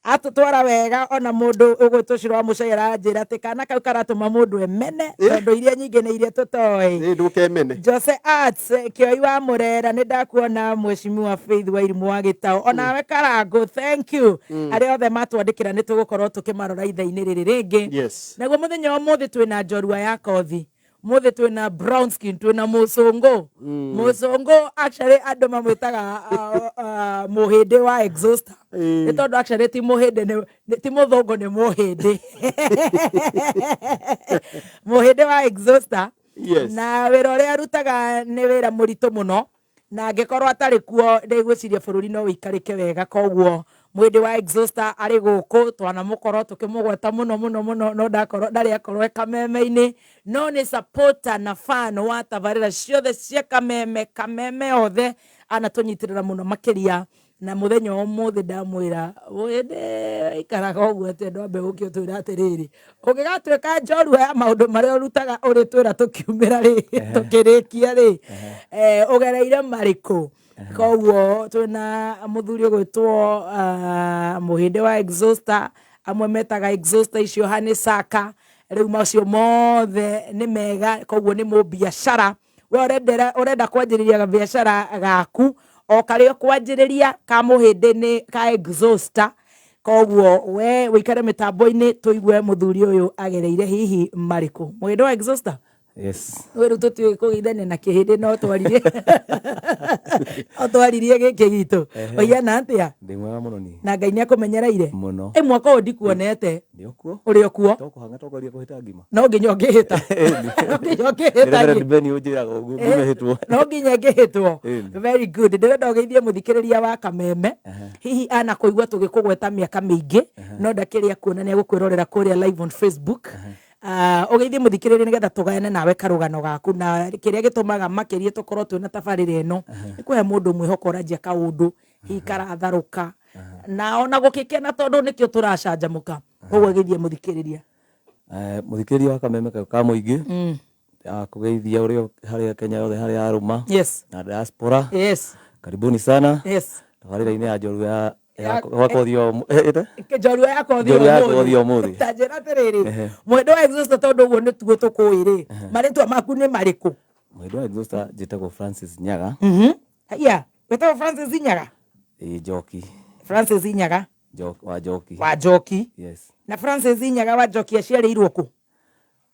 Atũtwara wega ona mũndũ ũgwĩtwo Cũrũ wa Mũcai aranjĩra atĩ kana kau karatũma mũndũ emene tondũ iria nyingĩ nĩ iria tũtoĩ. Ĩ ndũkemene. Jose Arts Kĩoi wa Mũrera, nĩ ndakuona Mheshimiwa Faith Wairimũ wa Gĩtaũ, onawe Karangũ, thank you. Arĩa othe matwandĩkĩra nĩ tũgũkorwo tũkĩmarora ithaa-inĩ rĩrĩ rĩngĩ. Naguo mũthenya wa ũmũthĩ twĩna njorua ya kothi, mũthĩ twĩna brown skin, twĩna mũcũngũ. Mũcũngũ actually andũ mamwĩtaga mũhĩndĩ wa exhauster, nĩ tondũ actually ti mũhĩndĩ, ti mũthũngũ, nĩ mũhĩndĩ, mũhĩndĩ wa exhauster. Na wĩra ũrĩa arutaga nĩ wĩra mũritũ mũno, na angĩkorwo atarĩ kuo ndĩgwĩciria bũrũri no ũikarĩke wega. Koguo mwĩndĩ wa exhauster arĩ gũkũ, twanamũkorwo tũkĩmũgweta mũno mũno mũno, no ndakorwo ndarĩ akorwo e Kameme-inĩ, no nĩ supporter na fan wa tabarĩra ciothe cia Kameme. Kameme othe anatũnyitĩrĩra mũno makĩria, na mũthenya wa ũmũthĩ ndamwĩra mũhĩndĩ ikaraga ũguo atĩ ndwambe gũkĩ ũtwĩra atĩrĩrĩ, ũngĩgatuĩka njorua ya maũndũ marĩa ũrutaga ũrĩtwĩra tũkiumĩra rĩ, tũkĩrĩkia rĩ, ũgereire marĩkũ. Koguo twĩna mũthuri ũgwĩtwo mũhĩndĩ wa exhauster, amwe metaga exhauster icio hani saka, rĩu macio mothe nĩ mega. Koguo nĩ mũbiacara we ũrenda kwanjĩrĩria biacara gaku o karĩa ũkwanjĩrĩria ka mũhĩndĩ nĩ ka exhauster. Koguo we wĩikare mĩtambo-inĩ tũigue mũthuri ũyũ agereire hihi marĩkũ. Mũhĩndĩ wa exhauster. Yes. We rĩu tũtiũĩ kũgeithania na kĩhĩndĩ, no twaririe gĩkĩ gitũ. Ũigana atĩa? Ndĩ mwega mũno niĩ. Na Ngai nĩ akũmenyereire? Mũno. Ĩ mwaka ũyũ ndikuonete. Ndĩ o kuo. Ũrĩ o kuo? Tokũhanga tokaria kũhĩta ngima. No nginya ũngĩhĩta, no nginya ũngĩhĩta. Reverend Ben ũnjĩraga ũguo ngimehĩtwo. No nginya ngĩhĩtwo. Ĩni. Very good. Ndĩrenda ũgeithie mũthikĩrĩria wa Kameme, hihi ana kũigua tũgĩkũgweta mĩaka mĩingĩ no ndakĩrĩ akuona, nĩ egũkwĩrorera kũrĩa live on Facebook. Ah, ũgeithie mũthikĩrĩria nĩgetha tũgayane nawe karũgano gaku, na kĩrĩa gĩtũmaga makĩria tũkorwo twĩna tabarĩra ĩno nĩ kũhe mũndũ mwĩhoko ũranjia kaũndũ hihi karatharũka na ona gũgĩkena, tondũ nĩkĩo tũracanjamũka. Koguo geithie mũthikĩrĩria. Mũthikĩrĩria wa Kameme ka mũingĩ, kũgeithia ũrĩa harĩa Kenya yothe harĩa arũma na diaspora. Karibuni sana tabarĩra-inĩ ya njorua ya kothi ĩte? Njorua ya kothi. Njorua ya kothi ũmũthĩ. Ta njĩra atĩrĩrĩ, mwendo wa exhauster, tondũ ũguo nĩtuo tũkũĩ rĩ, marĩtwa maku nĩ marĩkũ? Mũhĩndĩ wa exhauster, njĩtagwo Francis Nyaga. Haya, wĩtagwo Francis Nyaga? Ĩ, Njoki. Francis Nyaga. Wa Njoki. Wa Njoki. Yes. Na Francis Nyaga wa Njoki aciarĩirwo kũ?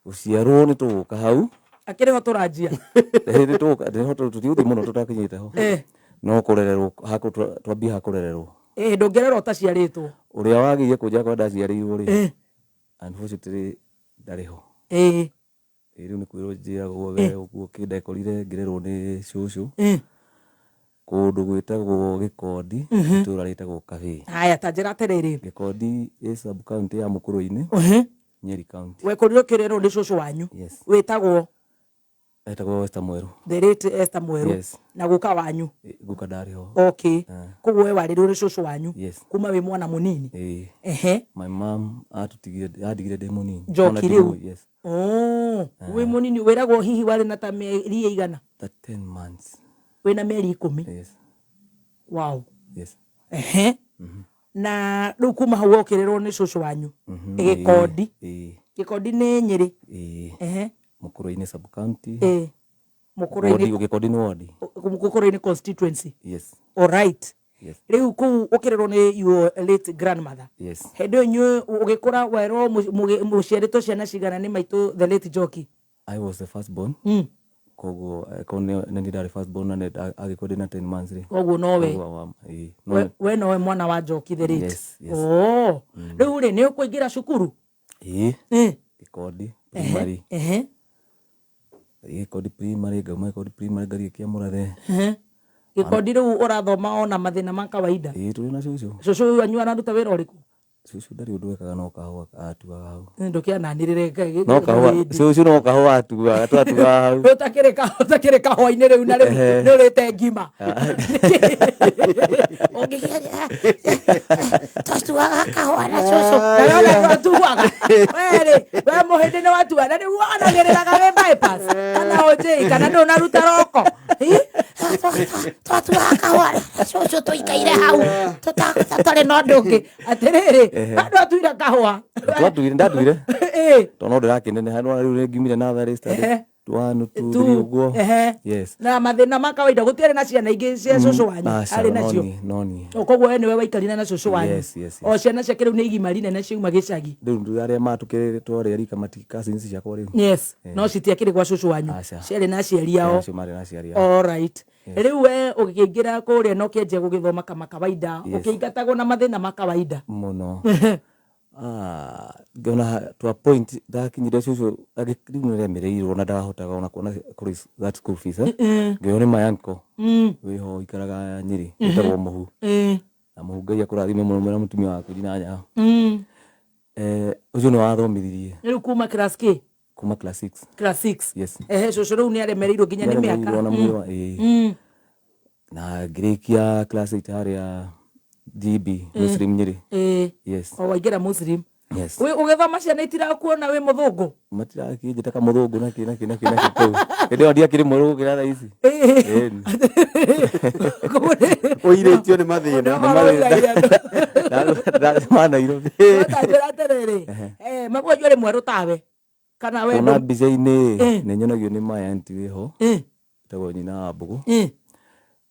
Gũciarwo nĩ tũgũka hau. Akĩrĩ ho tũranjia. Nĩ tũgũka nĩho tũtigũthiĩ mũno tũtakinyĩte ho. No kũrererwo twambie ha kũrererwo. Ĩ, ndũngĩrerwo ũtaciarĩtwo. Ũrĩa wagĩire kũnjĩra kũrĩa ndaciarĩirwo rĩ, unfortunately ndarĩ ho. Ĩ rĩu nĩ kwĩrwo njĩragwo we ũguo kĩndekorire ngĩrerwo nĩ cũcũ kũndũ gwĩtagwo Gĩkondi, itũũra rĩtagwo Kabĩĩ. Haya, ta njĩra atĩrĩrĩ. Gĩkondi ĩ sub county ya Mũkũrwe-inĩ, Nyeri County. Wekorirwo ũkĩrerwo nĩ cũcũ wanyu? Yes. Wĩtagwo? Etagwo Esther Mwerũ. The late Esther Mwerũ? Yes. Na guka wanyu? Guka ndarĩ ho. Okay, koguo we warĩrwo nĩ cũcũ wanyu? Yes. Kuma wĩ mwana mũnini? Ĩĩ. My mom atũtigire, andigire ndĩ mũnini. Njoki Ona rĩu? ndimũĩ, yes. Oh, wĩ mũnini wĩragwo hihi warĩ na ta mĩeri ĩigana? Ta 10 months. Wĩna mĩeri 10? Yes. Wow. Yes. Na rĩu kuma hau wokĩrĩrwo nĩ cũcũ wanyu Gĩkondi? Ĩĩ. Gĩkondi nĩ Nyĩrĩ? Ĩĩ. Mũkũrwe-inĩ sub county. Mũkũrwe-inĩ. Wodi, Gĩkondi nĩ wodi. Mũkũrwe-inĩ constituency? Yes. Alright. Yes. Rĩu kũu ũkĩrerwo nĩ your late grandmother? Yes. Hĩndĩ ĩyo inyuĩ ũgĩkũra werwo mũciarĩtwo ciana cigana nĩ maitũ the late Njoki? I was the first born. Koguo angĩkorwo nĩ niĩ ndarĩ first born na angĩkorwo ndĩna 10 months rĩ. Koguo nowe. Koguo ĩĩ. No We nowe mwana wa Njoki the late? Yes. Oh. Rĩu rĩ, nĩ ũkũingĩra cukuru? Ĩĩ. Gĩkondi primary. Gĩkondi primary, ngauma Gĩkondi primary ngathiĩ Kĩamũrathe. Gĩkondi rĩu ũrathoma ona mathĩna ma kawaida? Ĩĩ, tũrĩ na cũcũ. Cũcũ wanyu araruta wĩra ũrĩkũ? Cũcũ ndarĩ ũndũ ekaga no kahũa atuaga hau. Ndũkĩananĩrĩre. No kahũa cũcũ, no kahũa atuaga, twatuaga hau. Ũtakĩrĩ kahũa-inĩ rĩu na rĩu nĩ ũrĩte ngima. Twatuaga kahũa na cũcũ na wona twatuaga werĩ we mũhĩndĩ nĩ watua na rĩu wanagĩrĩraga wĩ bypass kana ũnjĩi kana ndũnaruta roko. Twatuaga kahũa na cũcũ tũikaire hau tũtarĩ na ũndũ ũngĩ. Atĩrĩrĩ, andũ atuire kahũa. Twatuire, ndatuire. Tondũ no ndĩrakĩneneha, nĩwona rĩu ngiumire natharĩ standard 1, 2, 3 ũguo. Yes. Na mathĩna ma kawaida, gũtiarĩ na ciana ingĩ cia cũcũ wanyu? Aca. Arĩ nacio? No niĩ. O, koguo we nĩwe waikarire na cũcũ wanyu? Yes. O ciana ciake rĩu nĩ igimari nene ciauma gĩcagi. Rĩu arĩa matũkĩrĩ twarĩ arika mati cousins ciakwa rĩu. Yes, no citiakĩrĩ gwa cũcũ wanyu? Aca. Ciarĩ na aciari ao. Acio marĩ na aciari ao. All right, rĩu we ũkĩingĩra kũrĩa na ũkĩanjia gũgĩthoma kama kawaida, ũkĩingatagwo na mathĩna ma kawaida? Mũno. Ah, ngĩona to a point ndakinyire cũcũ rĩu nĩremereirwo na ndahotaga ona kuona kũrĩ that school fees, eh? Ngĩoywo nĩ my uncle wĩho ũikaraga Nyĩrĩ wĩtagwo Mũhu, na Mũhu Ngai akũrathime mũno mwena mũtumia waku Njina. Ũcio nĩ wathomithirie. Rĩu kuma class K? Kuma class 6. Class 6? Yes. Ehe, cũcũ rĩu nĩ aremereirwo nginya nĩ mĩaka. Nĩaremereirwo na mwĩrĩ ĩĩ. Na ngĩrĩkia class 8 harĩa GB Muslim Nyĩrĩ. Yes. O waingĩra Muslim? Yes. Ũgĩthoma ciana itirakuona wĩ mũthũngũ? Matirakĩnjĩta kamũthũngũ nakĩ nakĩ nakĩ nakĩ kũu hĩndĩ ĩyo ndiakĩrĩ mwerũ gũkĩra thaa ici. Ĩni. Ũirĩtio nĩ mathĩna. Ndacema Nairobi. Tanjĩra atĩrĩrĩ, maguo arĩ mwerũ tawe kana we? Kuona mbica-inĩ nĩ nyonagio nĩ my auntie wĩho ĩtagwo nyina wa Mbũgũ,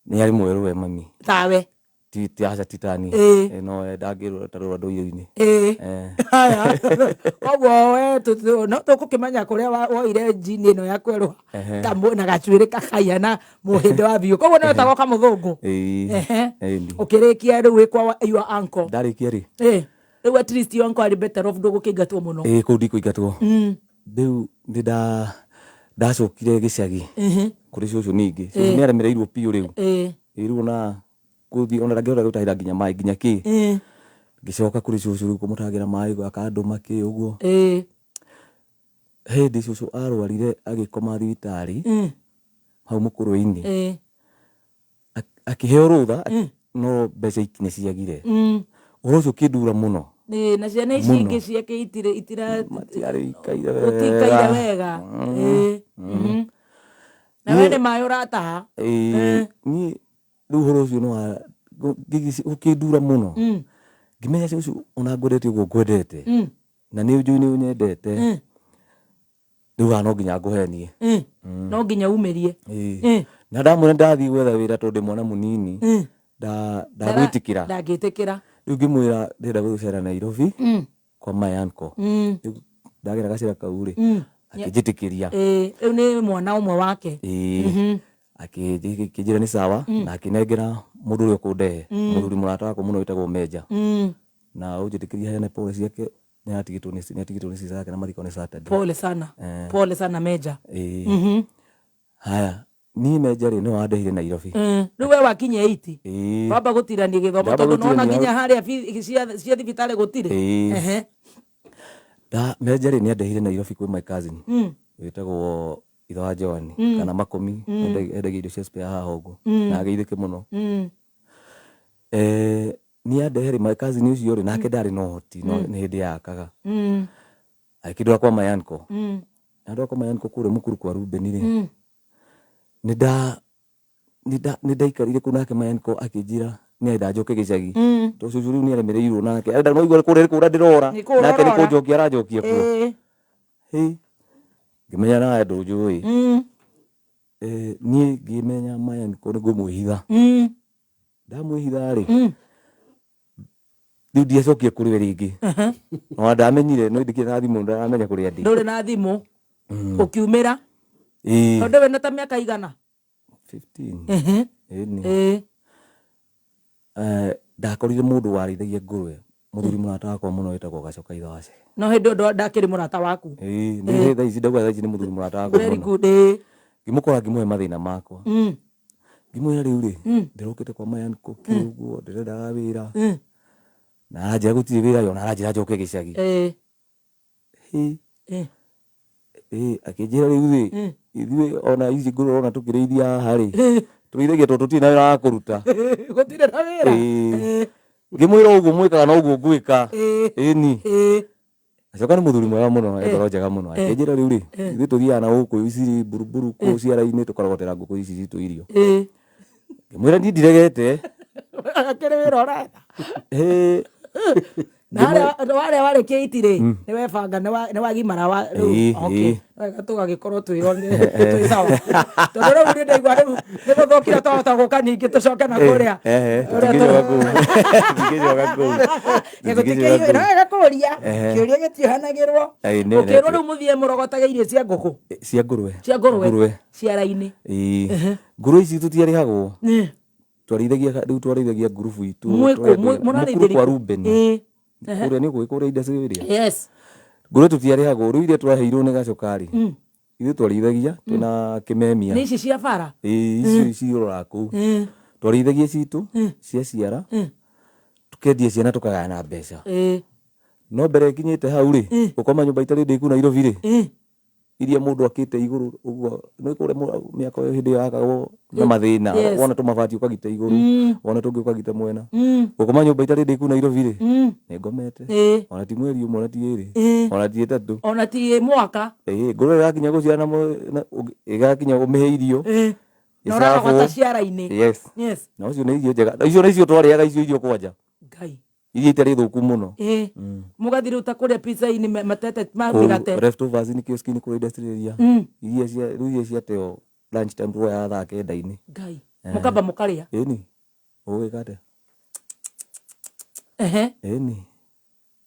nĩ arĩ mwerũ we mami. Tawe? Ti aca, ti tani. No we ndangĩrwo tarũra ndũire-inĩ. Haya, koguo we no tũkũkĩmenya kũrĩa woire njini ĩno ya kwerũha ta na gacuĩrĩ kakaiana mũhĩndĩ wa biũ, koguo nĩ wetagwo kamũthũngũ. Ĩĩ. Ĩni. Ũkĩrĩkia rĩu wĩ kwa your uncle? Ndarĩkia rĩ, Rĩu at least your uncle arĩ better off, ndũgũkĩingatwo mũno. Ĩĩ, kũu ndikũingatwo. Rĩu nĩ ndacokire gĩcagi kũrĩ cũcũ ningĩ. Cũcũ nĩ aremereirwo biũ rĩu. Ĩĩ, rĩu ona gũthiĩ ona ndangĩhota gũtahĩra nginya maĩ nginya kĩ. Ngĩcoka kũrĩ cũcũ rĩu kũmũtahĩra maĩ, akandũma kĩ ũguo. Hĩndĩ cũcũ arwarire agĩkoma thibitarĩ hau mũkũrwe-inĩ, akĩheo rũtha no mbeca nĩ ciagire. Ũhoro ũcio ũkĩndura mũno. Ĩĩ, na ciana ici Mũno. ingĩ ciake itirĩ itira Matiarĩ ikaire. Gũtikaire wega. Ĩĩ. Na we nĩ maĩ ũrataha. Ĩĩ, niĩ rĩu ũhoro ũcio nĩ wa ũkĩndura mũno. Ngĩmenya cũcũ ona ngwendete ũguo ngwendete na nĩ ũnjũĩ nĩ ũnyendete, rĩu haha no nginya ngũhenie. No nginya umĩrie. Ĩĩ. Na ndamwĩra ndathiĩ gwetha wĩra tondũ ndĩ mwana mũnini, ndagwĩtĩkĩra. Ndangĩtĩkĩra. Rĩu ngĩmwĩra ndĩrenda gũcera Nairobi kwa my uncle. Rĩu ndagera gacĩra kau rĩ, akĩnjĩtĩkĩria. Ĩĩ, rĩu nĩ mwana ũmwe wake. Ĩĩ, akĩnjĩra nĩ sawa na akĩnengera mũndũ ũrĩa ũkũndehe, mũthuri mũrata wakwa mũno wĩtagwo Menja, na ũnjĩtĩkĩrie heane pole ciake, nĩ atigĩtwo nĩ sister yake na mathiko nĩ Saturday. Pole sana. Pole sana, Meja. Ĩĩ. Haya, niĩ Menja rĩ, nĩwe wandehire Nairobi. Rĩu we wakinyia 8? Ĩĩ. Wamba gũtirania gĩthomo? Ndamba Tondũ nona gũtirania. Nginya harĩa cia thibitarĩ gũtirĩ. Ĩĩ. Menja rĩ, nĩ andehire Nairobi kwĩ my cousin wĩtagwo ithe wa Joan kana Makũmi, endagia indo cia spare haha ũguo na ageithĩke mũno. Niĩ andehe rĩ, my cousin ũcio rĩ, nake ndarĩ na ũhoti, no nĩ hĩndĩ yakaga, agĩkĩndwara kwa my uncle. Na ndwara kwa my uncle kũrĩa mũkuru kwa Ruben rĩ, nĩ ndaikarire kũu nake my uncle akĩnjĩra nĩ arenda njoke gĩcagi tondũ cũcũ rĩu nĩ aremereirwo nake arenda no igua kũrĩa nĩ kũra ndĩrora. Nĩ kũũra Nake nĩ ũrora. kũnjokia aranjokia kuo. Hĩ, ngĩmenya nawe ndũnjũĩ. Niĩ ngĩmenya my uncle nĩ ngũmwĩhitha. Ndamwĩhitha rĩ, rĩu ndiacokire kũrĩ we rĩngĩ. Ona ndamenyire no ndikĩrĩ na thimũ, ndaramenya kũrĩa ndĩ. Ndũrĩ na thimũ, ũkiumĩra? Ĩĩ. Tondũ wĩna ta mĩaka igana? 15. Ĩni. Ndakorire mũndũ warĩithagia ngũrwe, mũthuri mũrata wakwa mũno wĩtagwo Gacoka ithe wa Cege. No hĩndĩ ĩyo ndakĩrĩ mũrata waku? Ĩĩ, nĩ thaa ici ndauga thaa ici nĩ mũthuri mũrata wakwa Very mũno. good. Ĩĩ. Ngĩmũkora ngĩmũhe mathĩna makwa, ngĩmwĩra rĩu rĩ, ndĩrokĩte kwa my uncle kĩ ũguo, ndĩrendaga wĩra. Na aranjĩra gũtirĩ wĩra ona aranjĩra njoke gĩcagi. Hĩ. Ĩ akĩnjĩra rĩu rĩ, ithuĩ ona ici ngũrwe ũrona tũkĩrĩithia haha rĩ, tũrĩithagia tondũ tũtirĩ na wĩra wa kũruta. Gũtirĩ na wĩra. Ĩĩ. Ngĩmwĩra ũguo mwĩkaga noguo ngwĩka. Ĩni. Acoka nĩ mũthuri mwega mũno, e ngoro njega mũno. Akĩnjĩra rĩu rĩ, ithuĩ tũthiaga na gũkũ Isiri, Buruburu, kũu ciara-inĩ tũkarogotera ngũkũ ici citũ irio. Ngĩmwĩra niĩ ndiregete. Akĩrĩ wĩra ũretha. Ĩĩ. Na harĩa warĩa warĩkia iti rĩ, nĩ webanga nĩ wagimara wa rĩu. Okay. Wega tũgagĩkorwo twĩ sawa. Tondũ rĩu nĩ ndaigua rĩu nĩ gũthũkire twahota gũka ningĩ tũcoke na kũrĩa. Tũtingĩcoka kũu. Tũtingĩcoka kũu. Tũtingĩcoka kũu. Wega kũria. Kĩũria gĩtiohanagĩrwo. Ũkĩrwo rĩu mũthiĩ mũrogotage irio cia ngũkũ. Cia ngũrwe. Cia ngũrwe. Ciara-inĩ. Ngũrwe ici tũtiarĩhagwo. Twarĩithagia rĩu twarĩithagia ngurubu itũ. Mwĩkũ? Mũrarĩithĩria kwa Ruben. Kũrĩa nĩ ũkũĩ kũrĩa industry area. Yes. Ngũrwe tũtiarĩhagwo rĩu iria twaheirwo nĩ gacoka rĩ. Ithuĩ twarĩithagia twĩna kĩmemia. Nĩ ici cia bara? Ĩĩ icio ciũrũraga kũu. Twarĩithagia citũ ciaciara tũkendia ciana tũkagayana mbeca. No mbere ĩkinyĩte hau rĩ, gũkoma nyũmba itarĩ ndĩku Nairobi rĩ, iria mũndũ akĩte igũrũ ũguo nĩ kũrĩa mĩako ĩyo hĩndĩ ĩyo yakagwo na mathĩna. Wona tũmabati ũkagita igũrũ, wona tũngĩ ũkagita mwena. Gũkoma nyũmba itarĩ ndĩku Nairobi rĩ, nĩ ngomete. Ona ti mweri ũmwe, ona ti ĩrĩ, ona ti ĩtatũ. Ona ti mwaka. Ĩĩ, ngũrwe ĩgakinya gũciara na ĩgakinya ũmĩhe irio. Na ũrarogota ciara-inĩ. Yes. Yes. Na ũcio nĩ irio njega. Icio nĩ icio twarĩaga icio irio kwanja. Ngai. Iria itarĩ thũku mũno. Ĩĩ. Mũgathiĩ rĩu ta kũrĩa pizza-inĩ matete ma mĩgate. Leftovers nĩ kiosk-inĩ kũrĩa industry area. Iria cia rĩu iria ciateo lunch time tuoyaga thaa kenda-inĩ. Ngai. Mũkamba mũkarĩa. Ĩni. Ũgwĩka atĩa? Ehe. Ĩni.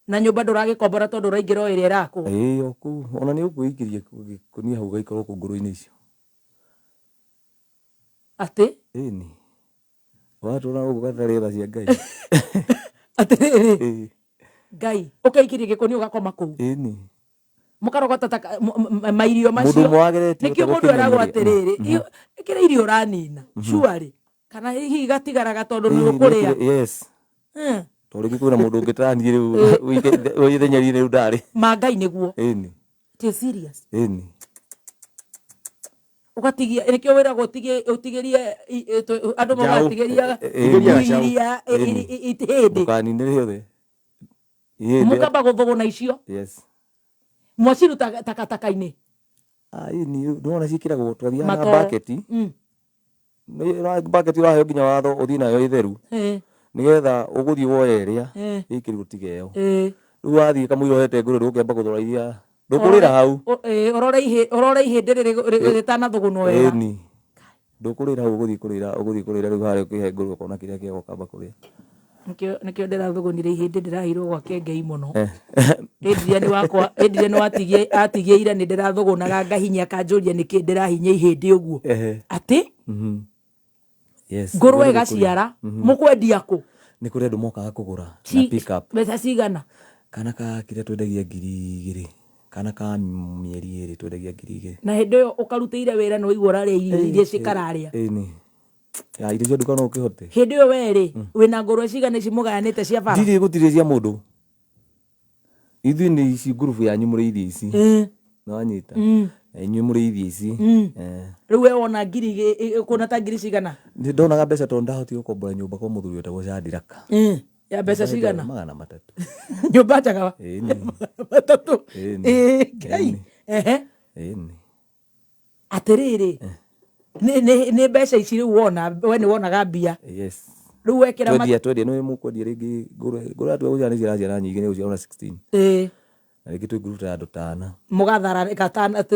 Na nyũmba ndũragĩkombora tondũ ũraingĩra o ĩrĩa ĩrakwo. Ĩĩ o kũu. Ona nĩ ũkwĩikĩria gĩkũnia hau gĩgaikara kũu ngũrwe-inĩ icio. Atĩ? Ĩni. Watũra gũkũ gatarĩ tha cia Ngai. Atĩrĩrĩ. Ngai, ũkeikirie gĩkũnia ũgakoma kũu. Ĩni. Mũkarogota ta mairio macio. Mũndũ ũmwe wageretie Nĩkĩo mũndũ eragwo atĩrĩrĩ, ĩkĩra irio ũranina, surely. Kana hihi igatigaraga tondũ nĩ ũkũrĩa. Yes. Tondũ rĩngĩ kwĩna mũndũ ũngĩ ta niĩ rĩu wĩ ithenya rĩu ndarĩ. Ma Ngai nĩguo. Ĩni. Ti serious. Ĩni. Ũgatigia nĩkĩo wĩragwo ũtigĩrie andũ magatigĩria iria hĩndĩ. Ndũkanine rĩothe. Mũkamba gũthũgũna icio. Yes. Mwaciruta takataka-inĩ. Ĩni, nĩwona ciĩkĩragwo twathiaga na bucket. Bucket ũraheo nginya watho ũthiĩ nayo ĩtheru. Nĩgetha ũgũthiĩ woe ĩrĩa ĩkĩrwo tiga ĩyo. Rĩu wathiĩ kamũira ũhete ngũrwe ndũgũkĩamba gũthora iria ndũkũrĩra hau. Ũrore ihĩndĩ rĩrĩ rĩtanathũgũnwo wega. Ĩni. Ndũkũrĩra hau ũgũthiĩ kũrĩra ũgũthiĩ kũrĩra rĩu harĩa ũkĩhe ngũrwe ũkona kĩrĩa kĩega ũkamba kũrĩa. Nĩkĩo ndĩrathũgũnire ihĩndĩ ndĩraheirwo gwa Kengei mũno. Adrian wakwa Adrian atigie ira nĩ ndĩrathũgũnaga ngahinya akanjũria nĩkĩ ndĩrahinya ihĩndĩ ũguo. Atĩ? Yes. Ngũrwe ĩgaciara, mũkwendia kũ? Nĩ kũrĩ andũ mokaga kũgũra na pick up. Mbeca cigana? Kana ka kĩrĩa twendagia 2000. Kana ka mĩeri ĩrĩ twendagia 2000. Na hĩndĩ ĩyo ũkarutĩire wĩra nĩ waigua ũrarĩa irio iria cikararĩa. Ĩni. Ya irio cia nduka no ũkĩhote. Hĩndĩ ĩyo we rĩ, wĩna ngũrwe cigana ici mũgayanĩte cia bara? Ndirĩ gũtirĩ cia mũndũ. Ithuĩ nĩ ici ngurubu yanyu mũrĩithie ici. Nĩwanyita? Na inyuĩ mũrĩithie ici. Rĩu we wona ngiri ũkuona ta ngiri cigana? Nĩ ndonaga mbeca tondũ ndahotire gũkombora nyũmba kwa mũthuri wetagwo Shadrack. Ya mbeca cigana? 300. Nyũmba njega? Ĩni. 300. Ĩni. Ngai. Ehe. Ĩni. Atĩrĩrĩ, nĩ mbeca ici rĩu wona, we nĩ wonaga mbia. Yes. Rĩu wekĩra Twendia, twendia, nĩ mũkwendia rĩngĩ ngũrwe, ngũrwe yatua gũciara nĩ ciraciara nyingĩ nĩ gũciara ona 16. Na rĩngĩ twĩ ngurubu ta ya andũ ta ana. Mũgathara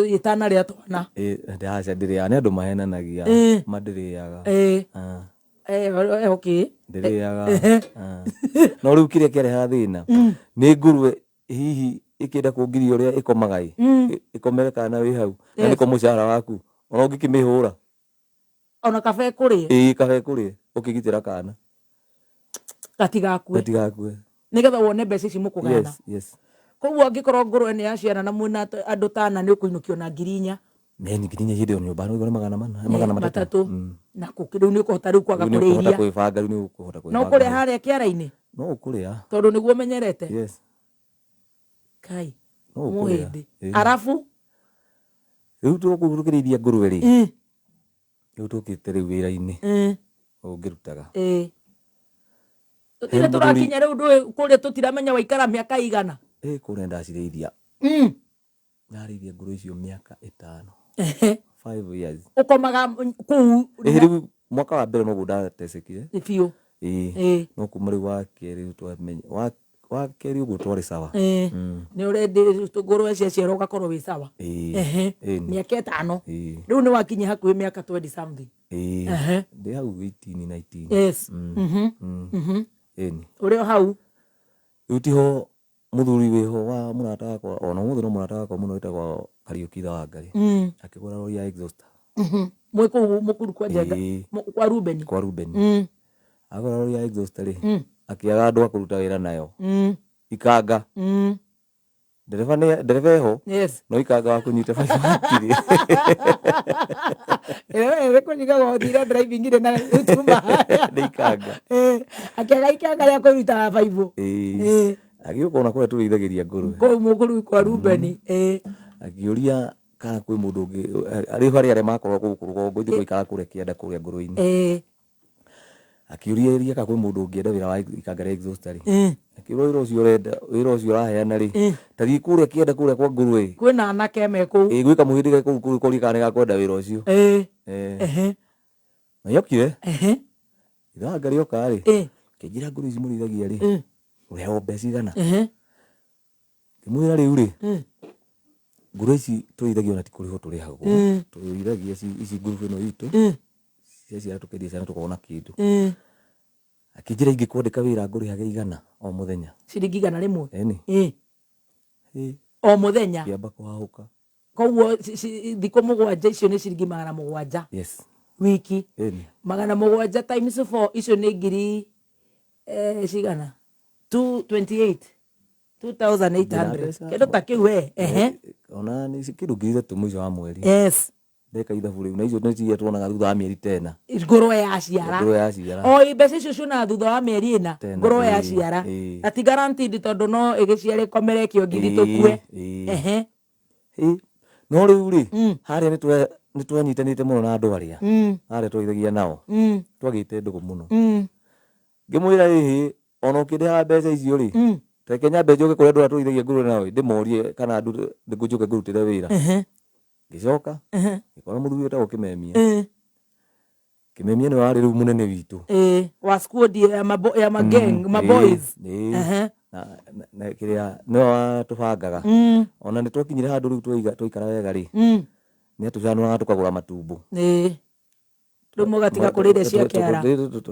itana rĩa twana. Ĩĩ, aca ndĩrĩaga, nĩ andũ mahenanagia, ma ndĩrĩaga. Okay. Ndĩrĩaga. No rĩu kĩrĩa kĩarehaga thĩna, nĩ ngũrwe hihi ĩkĩenda kũngiria ũrĩa ĩkomaga ĩ, ĩkomere kana wĩ hau, na nĩko mũcara waku, ona ũngĩkĩmĩhũra. Ona kaba ĩkũrĩe. Ĩĩ kaba ĩkũrĩe, ũkĩgitĩra kana. Gatigakue. Gatigakue. Nĩgetha wone mbeca ici mũkũgayana. Yes, yes. Koguo angĩkorwo ngũrwe nĩ ya ciana na mwĩna andũ ta ana nĩ ũkũinũkio na 4000. Nĩ 4000 hĩndĩ ĩyo nyũmba nĩ 400, 300. Na kũ rĩu nĩ ũkũhota rĩu kwaga Rĩu nĩ kũrĩa ũkũhota iria. kwĩbanga, rĩu nĩ ũkũhota kwĩbanga. No kũrĩa harĩa kĩara-inĩ? No ũkũrĩa. Tondũ nĩguo ũmenyerete. Yes. Kai. No ũkũrĩa. Mũhĩndĩ. Ĩĩ. Arabu. Rĩu tũkũu tũkĩrĩithia ngũrwe rĩ. Rĩu tũkĩte rĩu wĩra-inĩ. Ũyũ ngĩrutaga. Ĩĩ. Tũtirĩ tũrakinya rĩu ndũĩ kũrĩa tũtiramenya waikara mĩaka igana. Ĩĩ kũrĩa ndacirĩithia. Ndarĩithia ngũrwe icio mĩaka ĩtano. 5 years. Ũkomaga kũu. Ĩĩ rĩu mwaka wa mbere noguo ndatecekire. Biũ. Ĩĩ. No kuma rĩu wa kerĩ twamenya wa kerĩ ũguo twarĩ sawa. Nĩ ũrendi ngũrwe ciaciara ũgakorwo wĩ sawa. Ĩĩ. Mĩaka ĩtano. Ĩĩ. Rĩu nĩ wakinyia hakuhĩ mĩaka 20 something. Ĩĩ. Ndĩ hau 18 19. Yes. Ĩni. Ũrĩ o hau. Rĩu tiho mũthuri wĩho wa mũrata wakwa ona ũmũthĩ no mũrata wakwa mũno wĩtagwo Kariũki Ithe wa Ngai. Akĩgũra rori ya exhauster. Mwĩ kũu Mũkuru kwa Njenga. Ĩĩ. Kwa Rubeni. Kwa Rubeni. Agũra rori ya exhauster rĩ, akĩaga andũ a kũruta wĩra nayo. Ikanga. Ndereba nĩ ndereba eho. Yes. No ikanga wa kũnyita baibũ hatirĩ. Ĩĩ kũnyita gũthire driving rĩ na tuma. Nĩ ikanga. Akĩaga ikanga rĩa kũruta baibũ. Ĩĩ. Agĩũka ona kũrĩa tũrĩithagĩria ngũrwe. Kũu Mũkuru kwa Rubeni. Ĩĩ. Akĩũria kana kwĩ mũndũ ũngĩ arĩ harĩ arĩa makoragwo gũkũ rũgongo ithuĩ twaikaraga kũrĩa kĩanda kũrĩa ngũrwe-inĩ. Akĩũria kana kwĩ mũndũ ũngĩenda wĩra wa ikanga rĩa exhauster rĩ. Akĩũria wĩra ũcio ũrenda wĩra ũcio ũraheana rĩ, ta thiĩ kũrĩa kĩanda kũrĩa kwa ngũrwe. Kwĩna anake me kũu. Ĩĩ gwĩ kamũhĩndĩ ge kũu kũu korie kana nĩgakwenda wĩra ũcio. Na nĩokire. Ithe wa Ngai oka rĩ, akĩnjĩra ngũrwe ici mũrĩithagia rĩ, ũrehagwo mbeca igana. Ngĩmwĩra rĩu rĩ, ngũrwe ici tũrĩithagia ona ti kũrĩhwo tũrĩhagwo. Tũrĩithagia ici ngurubu ĩno itũ, ciaciara tũkendia ciana tũkona kĩndũ. Akĩnjĩra ingĩkwandĩka wĩra ngũrĩhage 100 o mũthenya. Ciringi 100? Ĩni. O mũthenya? Ngĩamba kũhahũka. Koguo thikũ 7 icio nĩ ciringi 700. Yes. Wiki. Ĩni. 700 times 4 icio nĩ ngiri cigana? 228. 2800. Kĩndũ ta kĩu we. Ona nĩ kĩndũ 3,000 mũico wa mweri. Yes. Ndeka ithabu rĩu na icio nĩ iria tuonaga thutha wa mĩeri tena. Ngũrwe yaciara. Ngũrwe yaciara. O mbeca icio cionaga thutha wa mĩeri ĩna. Ngũrwe yaciara. Na ti guaranteed tondũ no ĩgĩciare ĩkomere kĩongithi tũkue. No rĩu rĩ, harĩa nĩ twanyitanĩte mũno na andũ arĩa. Harĩa twaithagia nao. Twagĩte ndũgũ mũno. Ngĩmwĩra ĩhĩ ona ũkĩndĩhaga mbeca icio rĩ, reke nyambe njoke kũrĩa andũ arĩa tũrĩithagia ngũrwe nao ndĩmorie kana njoke ngũrutĩre wĩra. Ngĩcoka ngĩkora mũthuri wĩtagwo Kĩmemia. Kĩmemia nĩwe warĩ rĩu mũnene witũ. Wa squad ya ya ma gang, ma boys. Na kĩrĩa nĩwe watũbangaga. Ona nĩ twakinyire handũ rĩu twaikara wega rĩ, nĩ atũcanũraga tũkagũra matumbo. Rĩu mũgatiga kũrĩa irio cia kĩara.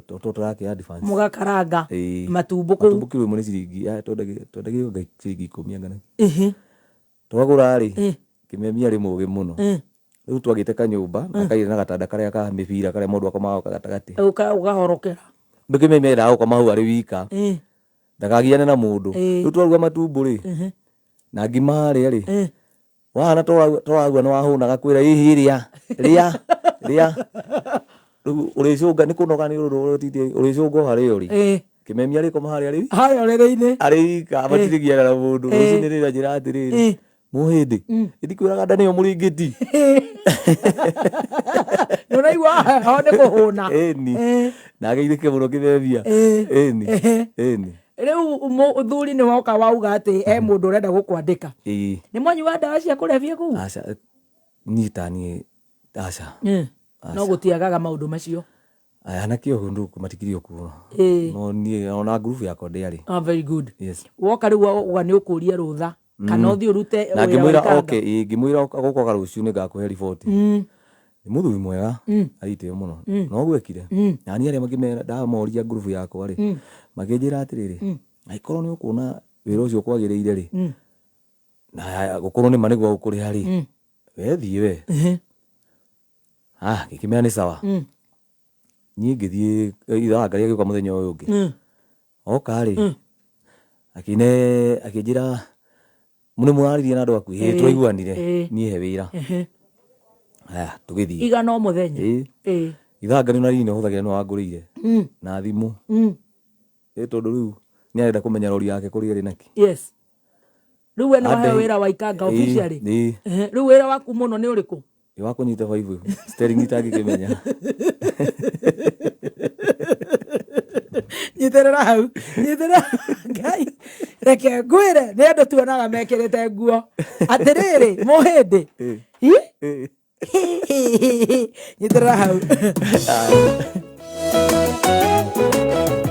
Tũrakĩa advance. Mũgakaranga matumbo kũu. Matumbo kiro ĩmwe nĩ ciringi, twendagĩrio ngai ciringi 10 anga. Twagũra rĩ, Kĩmemia arĩ mũgĩ mũno. Rĩu twagĩte kanyũmba na kairĩ na gatanda karĩa ka mĩbira karĩa mũndũ akomaga gatagatĩ. Ũgahorokera. Rĩu Kĩmemia endaga gũkoma hau arĩ wika. Ndakagiane na mũndũ. Rĩu twaruga matumbo rĩ, na ngima harĩa rĩ, wahana tũragua nĩ wahũnaga kwĩra ĩhĩ rĩa, rĩa, rĩa. Rĩu ũrĩcũnga nĩ kũnoga nĩ ũndũ ũrĩtindie ũrĩcũnga o harĩa ũrĩ. Kĩmemia arĩkoma harĩa arĩ. Harĩa ũrĩrĩ-inĩ. Arĩ wika matirĩgiana na mũndũ. Rũcinĩ rĩrĩa njĩra atĩrĩrĩ, mũhĩndĩ, ndikwĩraga nda nĩyo mũrĩngĩti. Nĩ ũraigua heho nĩ kũhũna. Ĩni. Na ageithĩke mũno Kĩmemia. Ĩni. Ĩni. Rĩu mũthuri nĩ woka wauga atĩ he mũndũ ũrenda gũkwandĩka. Nĩ mwanyua ndawa cia kũrebia kũu? Aca, niĩ ta niĩ, aca. No gũtiagaga maũndũ macio. Anake ũguo ndũ matikĩrĩ o kuo. No niĩ ona ngurubu yakwa ndĩarĩ. Ah, very good. Yes. Woka rĩu wauga nĩ ũkũria rũtha. Kana ũthiĩ ũrute Na wĩra wa ngĩmwĩra ikanga. okay, ĩĩ, ngĩmwĩra gũkoka rũciũ nĩ ngakũhe riboti. Nĩ mũthuri mwega, arĩ itĩo mũno. No ũguo ekire. Na niĩ arĩa ngĩmera ndamoria ngurubu yakwa rĩ, makĩnjĩra atĩrĩrĩ, angĩkorwo nĩ ũkuona wĩra ũcio kwagĩrĩire rĩ, na gũkorwo nĩ ma nĩguo gũkũrĩha rĩ, we thiĩ we. Ah, ngĩkĩmera nĩ sawa. Niĩ ngĩthiĩ ithe wa Ngai agĩũka mũthenya ũyũ ũngĩ. Oka rĩ, akĩne akĩnjĩra nĩ mũraririe na andũ aku, ĩĩ twaiguanire, niĩ he wĩra. Aya, tũgĩthiĩ. Igana o mũthenya. Ithe wa Ngai ona rini hũthagĩra nĩwe wangũrĩire. Na thimũ. Ĩĩ tondũ rĩu Nĩ arenda kũmenya rori yake kũrĩa ĩrĩ naki. Yes, rĩu we nĩ waheo Andehi- wĩra wa ikanga Ĩĩ, officially. Ĩĩ. Ehe, rĩu wĩra waku mũno nĩ ũrĩkũ? Ĩ wa kũnyita baibũ, steering itangĩkĩmenya. Nyitĩrĩra hau, nyitĩrĩra. Ngai, reke ngwĩre, nĩ andũ tuonaga mekĩrĩte nguo. Atĩrĩrĩ, mũhĩndĩ. Hi? Nyitĩrĩra hau.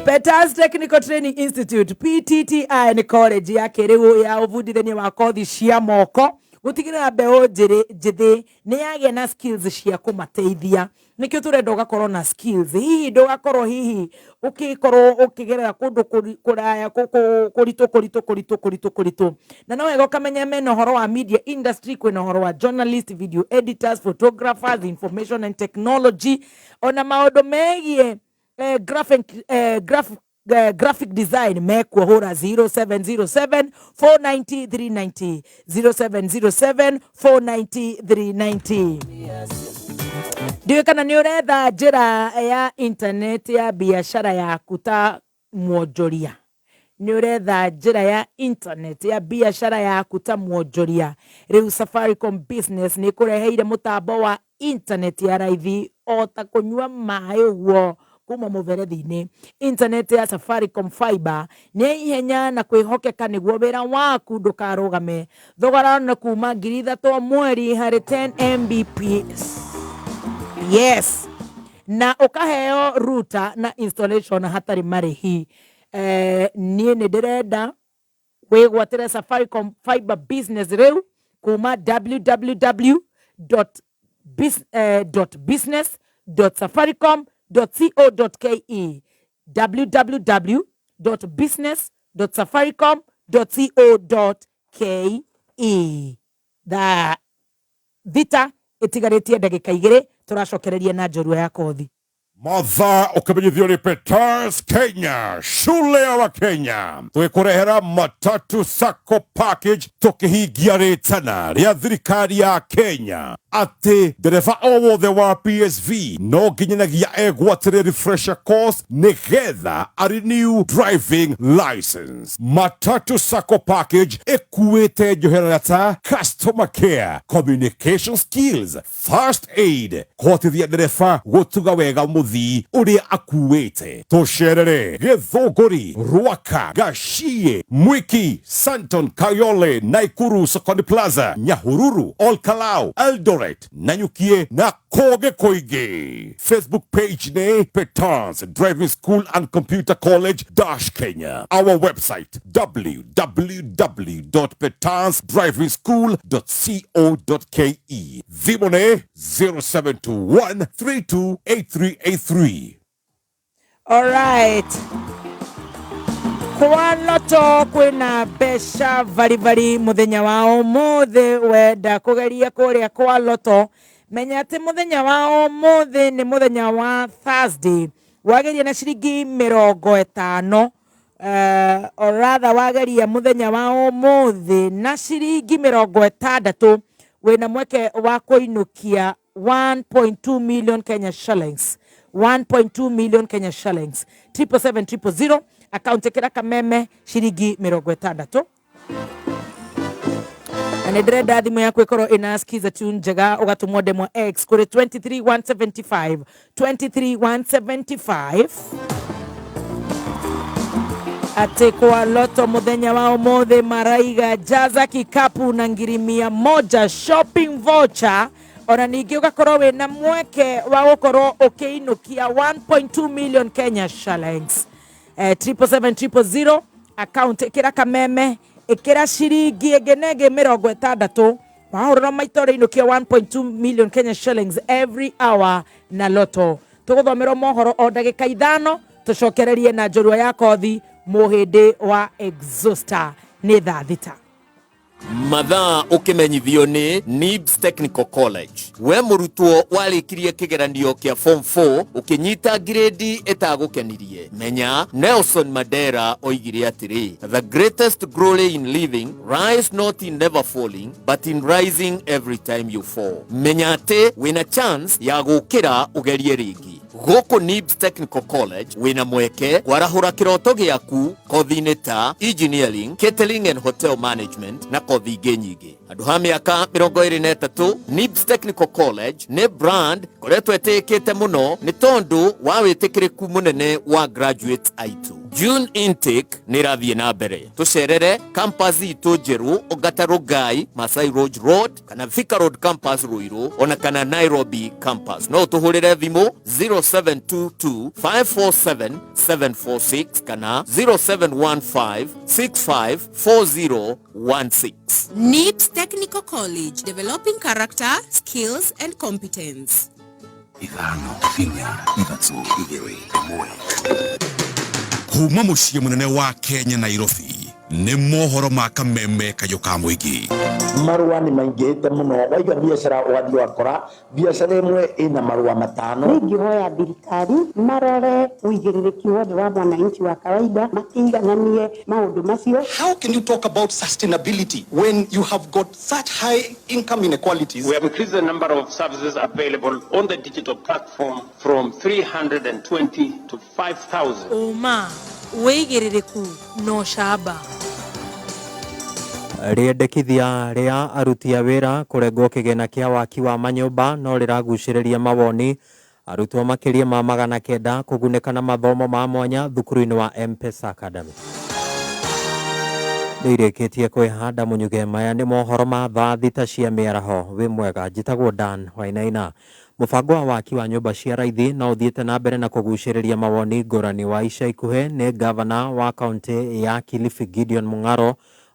Peters Technical Training Institute, PTTI, nĩ college ya kĩrĩu ya ũbundithania wa kothi cia moko gũtigĩrĩra mbeũ njĩthĩ nĩ yagĩa na skills cia kũmateithia. Nĩkĩo tũrenda ũgakorwo na skills, hihi ndũgakorwo hihi ũkĩkorwo ũkĩgerera kũndũ kũraya, kũritũ kũritũ kũritũ kũritũ kũritũ. Na no wega ũkamenya mena ũhoro wa media industry, kwĩna ũhoro wa journalist, video editors, photographers, information and technology, ona maũndũ megiĩ graphic design mekuo. Hũra 0707 490 390, 0707 490 390. Ndiũĩ kana nĩ ũretha njĩra ya internet ya biacara yaku ta mwonjoria. Nĩ ũretha njĩra ya internet ya biacara yaku ta mwonjoria? Rĩu Safaricom Business nĩ ĩkũreheire mũtambo wa internet ya raithi o ta kũnyua maĩ ũguo kuma mũberethi-inĩ. Internet ya Safaricom Fiber nĩ ya ihenya na kwĩhokeka nĩguo wĩra waku ndũkarũgame. Thogora nĩ kuma 3,000 o mweri harĩ 10 Mbps. Yes, na ũkaheo router na installation hatarĩ marĩhi. Niĩ nĩ ndĩrenda wĩgwatĩre Safaricom Fiber Business rĩu kuma www business safaricom co ke, www business safaricom co ke. Thaa 6 ĩtigarĩtie ndagĩka 2, tũracokereria na njorua ya kothi. Mathaa ũkĩmenyithio nĩ Peters Kenya, shule ya Wakenya. Twĩkũrehera Matatu Sacco package tũkĩhingia rĩtana rĩa thirikari ya Kenya atĩ ndereba o wothe wa PSV no nginyanagia egwatĩre refresher course nĩgetha a renew driving license. Matatu Sacco package ĩkuĩte njoherera ta customer care, communication skills, first aid, kũhotithia ndereba gũtuga wega mũthii ũrĩa akuĩte. Tũcerere Gĩthũngũri, Rwaka, Gachie, Mwiki, Santon, Kayole, Naikuru, Sokoni Plaza, Nyahururu, Olkalau, Eldoret, Nanyukie na kũngĩ kũingĩ. Facebook page nĩ Peters Driving School and Computer College dash Kenya. Our website, www.petansdrivingschool.co.ke. Thimũ nĩ 0721 328383. Alright. Kwa Lotto kwĩna mbeca baribari mũthenya wa ũmũthĩ. Wenda kũgeria kũrĩa kwa Lotto, menya atĩ mũthenya wa ũmũthĩ nĩ mũthenya wa Thursday. Wageria na ciringi 50, or rather wageria mũthenya wa ũmũthĩ na ciringi 60, wĩna mweke wa kũinũkia 1.2 million Kenya shillings, 1.2 million Kenya shillings. 777 000 account, ĩkĩra kameme ciringi 60. Na nĩ ndĩrenda thimũ yaku ĩkorwo ĩna skiza tune njega. Ũgatũmwo ndemwa X kũrĩ 23175, 23175, atĩ kwa Lotto mũthenya wa ũmũthĩ maraiga jaza kikapu na 100,000 shopping voucher. Ona ningĩ ũgakorwo wĩna mweke wa gũkorwo ũkĩinũkia 1.2 million Kenya shillings. 777 000 account, ĩkĩra kameme, ĩkĩra ciringi ĩngĩ na ĩngĩ 60. Wahũrĩrwo maita ũrĩinũkia 1.2 million Kenya shillings every hour na Lotto. Tũgũthomerwo mohoro o ndagĩka 5, tũcokererie na njorua ya kothi, mũhĩndĩ wa exhauster. Nĩ thaa 6. Mathaa ũkĩmenyithio nĩ NIBS Technical College. We mũrutwo warĩkirie kĩgeranio kĩa form 4 ũkĩnyita ngirĩndi ĩtagũkenirie, menya Nelson Mandela oigire atĩrĩ, "The greatest glory in living lies not in never falling but in rising every time you fall." Menya atĩ wĩna chance ya gũkĩra ũgerie rĩngĩ. Gũkũ NIBS Technical College wĩna mweke kwarahũra kĩroto gĩaku kothi-inĩ ta engineering, catering and hotel management na kothi ingĩ nyingĩ. Handũ ha mĩaka 23, NIBS Technical College nĩ brand koretwo ĩtĩĩkĩte mũno nĩ tondũ wa wĩtĩkĩrĩku mũnene wa graduates aitũ. June intake nĩ ĩrathiĩ na mbere. Tũcerere campus itũ njerũ Ongata Rongai, Masai Lodge Road kana Thika Road campus Ruiru ona kana Nairobi campus. No ũtũhũrĩre thimũ 0722 547 746 kana 0715 654016. NIBS Technical College, developing character, skills and competence. 5, 4, 3, 2, 1. Kuma mũciĩ mũnene wa Kenya Nairobi nĩ mohoro ma kameme kayũ ka mũingĩ. Marũa nĩ maingĩhĩte mũno, waiga biacara ũgathiĩ ũgakora biacara ĩmwe ĩna marũa 5. Ingĩhoya thirikari marore ũigĩrĩrĩki wothe wa mwananchi wa kawaida, matiigananie maũndũ macio. How can you talk about sustainability when you have got such high income inequalities? We have increased the number of services available on the digital platform from 320 to 5,000. Ũma, wĩigĩrĩrĩku na ũcamba. Rĩendekithia rĩa aruti a wĩra kũrengwo kĩgĩna kĩa waki wa manyũmba no rĩragucĩrĩria mawoni arutwo makĩria ma 900 kũgunĩka na mathomo ma mwanya thukuru-inĩ wa M-Pesa Academy. Nĩirĩkĩtie kwĩhanda mũnyuge. Maya nĩ mohoro ma thaa 6 cia mĩaraho. Wĩ mwega, njĩtagwo Dan Wainaina. Mũbango wa waki wa nyũmba cia raithi no ũthiĩte na mbere na kũgucĩrĩria mawoni ngũrani. Wa ica ikuhĩ nĩ gavana wa kaunti ya Kilifi Gideon Mung'aro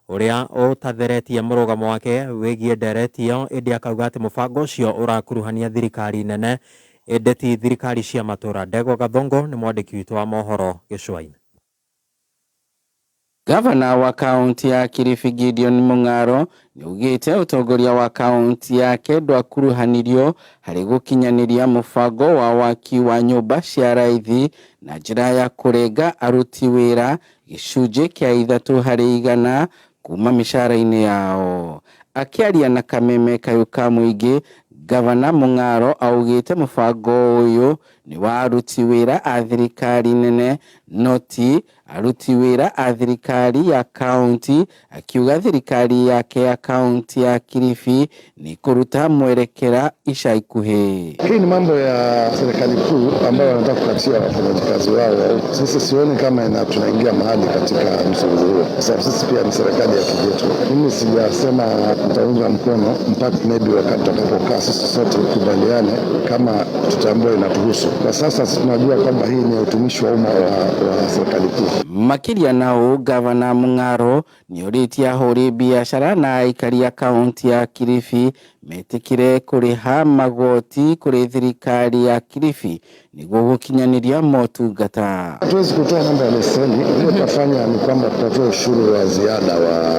ũrĩa ũtatheretie mũrũgamo wake wĩgiĩ ndereti ĩyo, ĩndĩ akauga atĩ mũbango ũcio ũrakuruhania thirikari nene ĩndĩ ti thirikari cia matũra. Ndegwa Gathongo nĩ mwandĩki witũ wa mohoro gĩcũa-inĩ. Gavana wa kaunti ya Kilifi Gideon Mung'aro nĩaugĩte ũtongoria wa kaunti yake ndwakuruhanirio harĩ gũkinyanĩria mũbango wa waki wa nyũmba cia raithi na njĩra ya kũrenga aruti wĩra gĩcunjĩ kĩa 3 harĩ 100 kuma mĩcara-inĩ yao. Akĩaria na kameme kayũ ka mũingĩ, Gavana Mung'aro augĩte mũbango ũyũ nĩ wa aruti wĩra a thirikari nene no ti aruti wĩra a thirikari ya kaunti, akiuga thirikari yake ya kaunti ya Kilifi ni kũruta mwerekera ica ikuhĩ. Hii ni mambo ya serikali kuu ambayo wanataka kukatia wafanyakazi wao. Sisi sioni kama tunaingia mahali katika msururu huo, kwa sababu sisi pia ni serikali ya kivyetu. Mimi sijasema nitaunga mkono mpaka maybe wakati tutakapokaa sisi sote kubaliane kama tutambua inatuhusu. Kwa sasa tunajua kwamba hii ni utumishi wa umma wa serikali kuu. Makĩria na ũũ, Gavana Mung'aro nĩorĩtie ahũri biacara na aikari a kaunti ya Kilifi metĩkĩre kũrĩha magoti kũrĩ thirikari ya Kilifi nĩguo gũkinyanĩria motungata. Hatuwezi kutoa mambo ya leseni. Ile tutafanya ni kwamba tutatoa ushuru wa ziada wa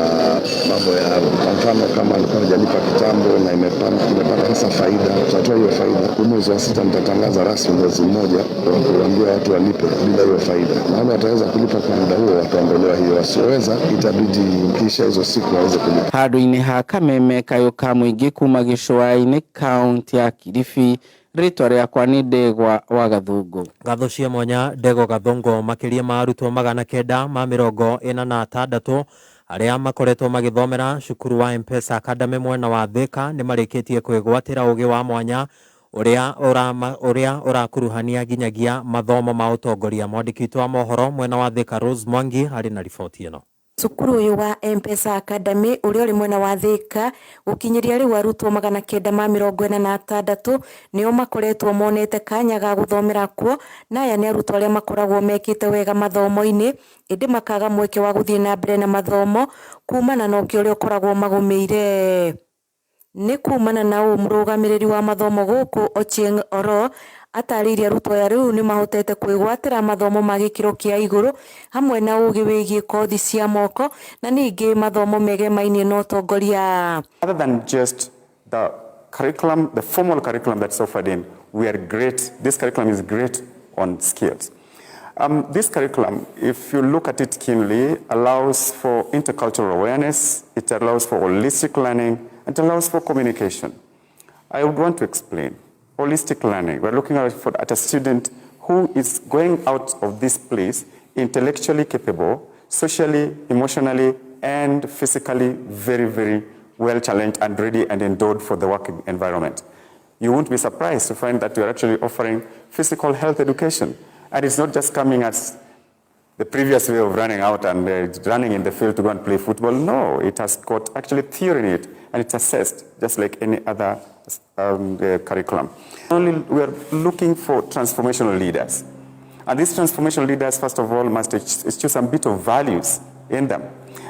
mambo ya, kwa mfano kama alikuwa hajalipa kitambo na imepata sasa faida, tutatoa hiyo faida. Mwezi wa 6 nitatangaza rasmi mwezi mmoja kuambia watu walipe bila hiyo faida, na wale wataweza kulipa kwa muda huo wataondolewa hiyo, wasioweza itabidi kisha hizo siku waweze kulipa. Handũ-inĩ ha kameme kayũ ka mũingĩ kuma gĩcũa-inĩ kaunti ya Kilifi, rĩtwa rĩakwa nĩ Ndegwa wa Gathungu. Ngatho cia mwanya Ndegwa Gathungu. Makĩria ma arutwo 946 arĩa makoretwo magĩthomera cukuru wa M-Pesa Academy mwena wa Thika nĩ marĩkĩtie kwĩgwatĩra ũgĩ wa mwanya ũrĩa ũrakuruhania nginyagia mathomo ma ũtongoria. Mwandĩki witũ wa mohoro mwena wa Thika Rose Mwangi arĩ na riboti ĩno. Cukuru ũyũ wa M-Pesa Academy ũrĩa ũrĩ mwena wa Thika gũkinyĩria rĩu arutwo 946 nĩo makoretwo monete kanya ga gũthomera kuo, na aya nĩ arutwo arĩa makoragwo mekĩte wega mathomo-inĩ ĩndĩ makaga mweke wa gũthiĩ na mbere na mathomo kumana na ũkĩa ũrĩa ũkoragwo magũmĩire. Nĩ kumana na ũũ mũrũgamĩrĩri wa mathomo gũkũ Ochieng Oro atarĩirie arutwo aya rĩu nĩ mahotete kwĩgwatĩra mathomo ma gĩkĩro kĩa igũrũ hamwe na ũgĩ wĩgiĩ kothi cia moko na ningĩ mathomo megemainie na ũtongoria. Other than just the curriculum, the formal curriculum that's offered in, we are great, this curriculum is great on skills. This curriculum, if you look at it keenly, allows for intercultural awareness, it allows for holistic learning, it allows for communication. I would want to explain. holistic learning. We're looking at, for, at a student who is going out of this place intellectually capable, socially, emotionally, and physically very, very well challenged and ready and endowed for the working environment. You won't be surprised to find that we're actually offering physical health education. And it's not just coming as the previous way of running out and running in the field to go and play football. No, it has got actually theory in it, and it's assessed just like any other curriculum. Only we are looking for transformational leaders. And these transformational leaders, first of all, must choose some bit of values in them.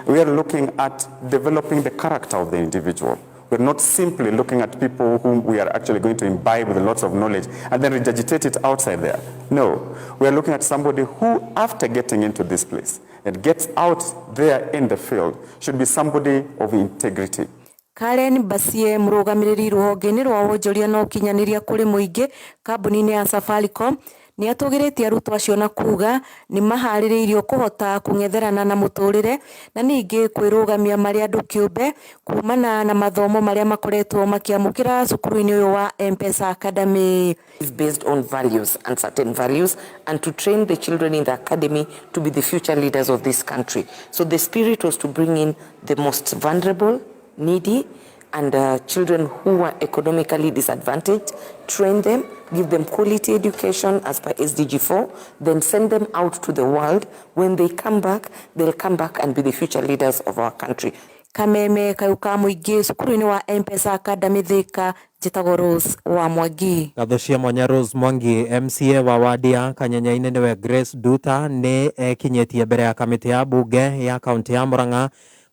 We are looking at developing the character of the individual. We're not simply looking at people whom we are actually going to imbibe with lots of knowledge and then regurgitate it outside there. No, we are looking at somebody who, after getting into this place and gets out there in the field, should be somebody of integrity. Karen Basie mũrũgamĩrĩri rũhonge-inĩ rwa wonjoria na ũkinyanĩria kũrĩ mũingĩ kambuni-inĩ ya Safaricom nĩ atũgĩrĩtie arutwo acio na kuga nĩ maharĩrĩirio kũhota kũng'etherana na mũtũrĩre na ningĩ kwĩrũgamia marĩ andũ kĩũmbe kumana na mathomo marĩa makoretwo makĩamũkĩra cukuru-inĩ ũyũ wa M-Pesa Academy. Is based on values and certain values, and to train the children in the academy to be the future leaders of this country. So the spirit was to bring in the most vulnerable, needy, and children who were economically disadvantaged, train them, give them quality education as per SDG 4, then send them out to the world. When they come back, they'll come back and be the future leaders of our country. Kameme kayũ ka mũingĩ cukuru-inĩ wa M-Pesa Academy Thika, njĩtagwo Rose wa Mwangi. Ngatho cia mwanya Rose Mwangi. MCA wa wadi ya Kanyenyainĩ nĩwe Grace Nduta nĩ ekinyĩtie mbere ya kamĩtĩ ya mbunge ya kaunti ya Murang'a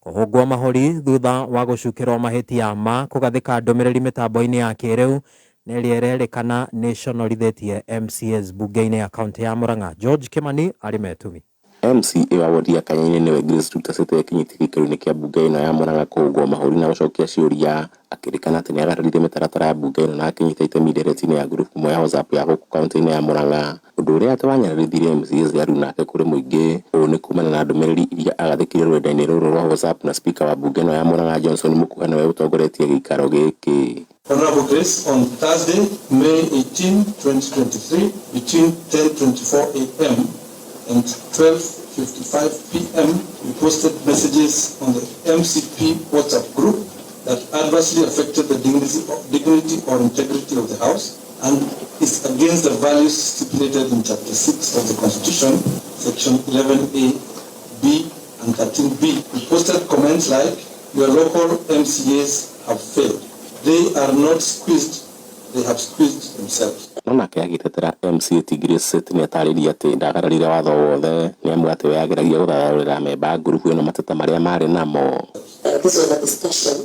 kũhũngwo mahũri thutha wa gũcukĩrwo mahĩtia ma kũgathĩka ndũmĩrĩri mĩtambo-inĩ ya kĩrĩu na ĩrĩa ĩrerĩkana nĩ ĩconorithĩtie MCAs mbunge-inĩ ya kaunti ya Murang'a. George Kimani arĩ metumi. MCA wa wodi ya Kanyainĩ nĩwe Grace Nduta City ekinyĩtie gĩikaro-inĩ kĩa mbunge ĩno ya Murang'a kũhũngwo mahũri na gũcokia ciũria akĩrĩkana atĩ nĩagarũrire mĩtaratara ya mbunge ĩno na akĩnyita itemi ndereti-inĩ ya ngurubu ĩmwe ya WhatsApp ya gũkũ kaunti-inĩ ya Murang'a, ũndũ ũrĩa atĩ wanyararithirie MCAs aruna nake kũrĩ mũingĩ. Ũũ nĩ kumana na ndũmĩrĩri iria agathĩkire rũrenda-inĩ rũrũ rwa WhatsApp na speaker wa mbunge ĩno ya Murang'a Johnson Mũkuha nĩwe ũtongoretie gĩikaro gĩkĩ. Honorable Grace, on Thursday, May 18, 2023, between 10:24 a.m. and 12:55 p.m., we posted messages on the MCP WhatsApp group that adversely affected the dignity or integrity of the House and is against the values stipulated in Chapter 6 of the Constitution, Section 11A, B, and 13B. We posted comments like, your local MCAs have failed. They are not squeezed, they have squeezed themselves. No nake agĩtetera MCA ti Grace Seth nĩatarĩria atĩ ndagararire watho wothe nĩamu atĩ we ageragia gũthathaũrĩra memba ngurubu ĩno mateta marĩa marĩ namo. This was a discussion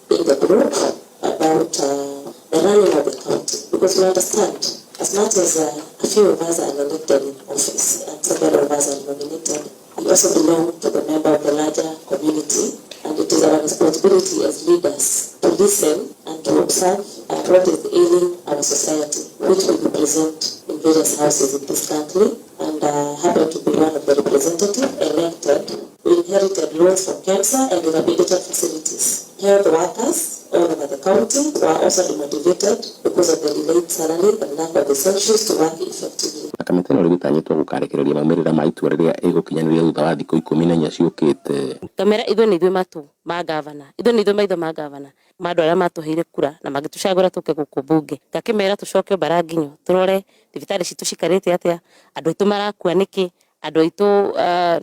in the group about the running of the county, because we understand as much as a few of us are elected in office and several of us are nominated, we also belong to the member of the larger community, and it is our responsibility as leaders to listen and to observe what is ailing our society, which we represent in various houses in this country, and happen to be one of the representatives elected. We inherited loans from KEMSA and dilapidated facilities. Health workers all over the county were also demotivated because of the delayed salary and lack of essentials to work effectively. Na kamĩtĩ ĩno rĩgũtanyĩtwo gũkarekereria maumĩrĩra ma itua rĩrĩa ĩgũkinyanĩria thutha wa thikũ 14 ciũkĩte. Ngamera ithuĩ nĩ ithuĩ matũ ma gavana, ithuĩ nĩ ithuĩ maitho ma gavana, ma andũ arĩa matũheire kura na magĩtũcagũra tũke gũkũ mbunge. Ngakĩmera tũcoke mbara nginyo tũrore thibitarĩ citũ cikarĩte atĩa, andũ aitũ marakua nĩkĩ, andũ aitũ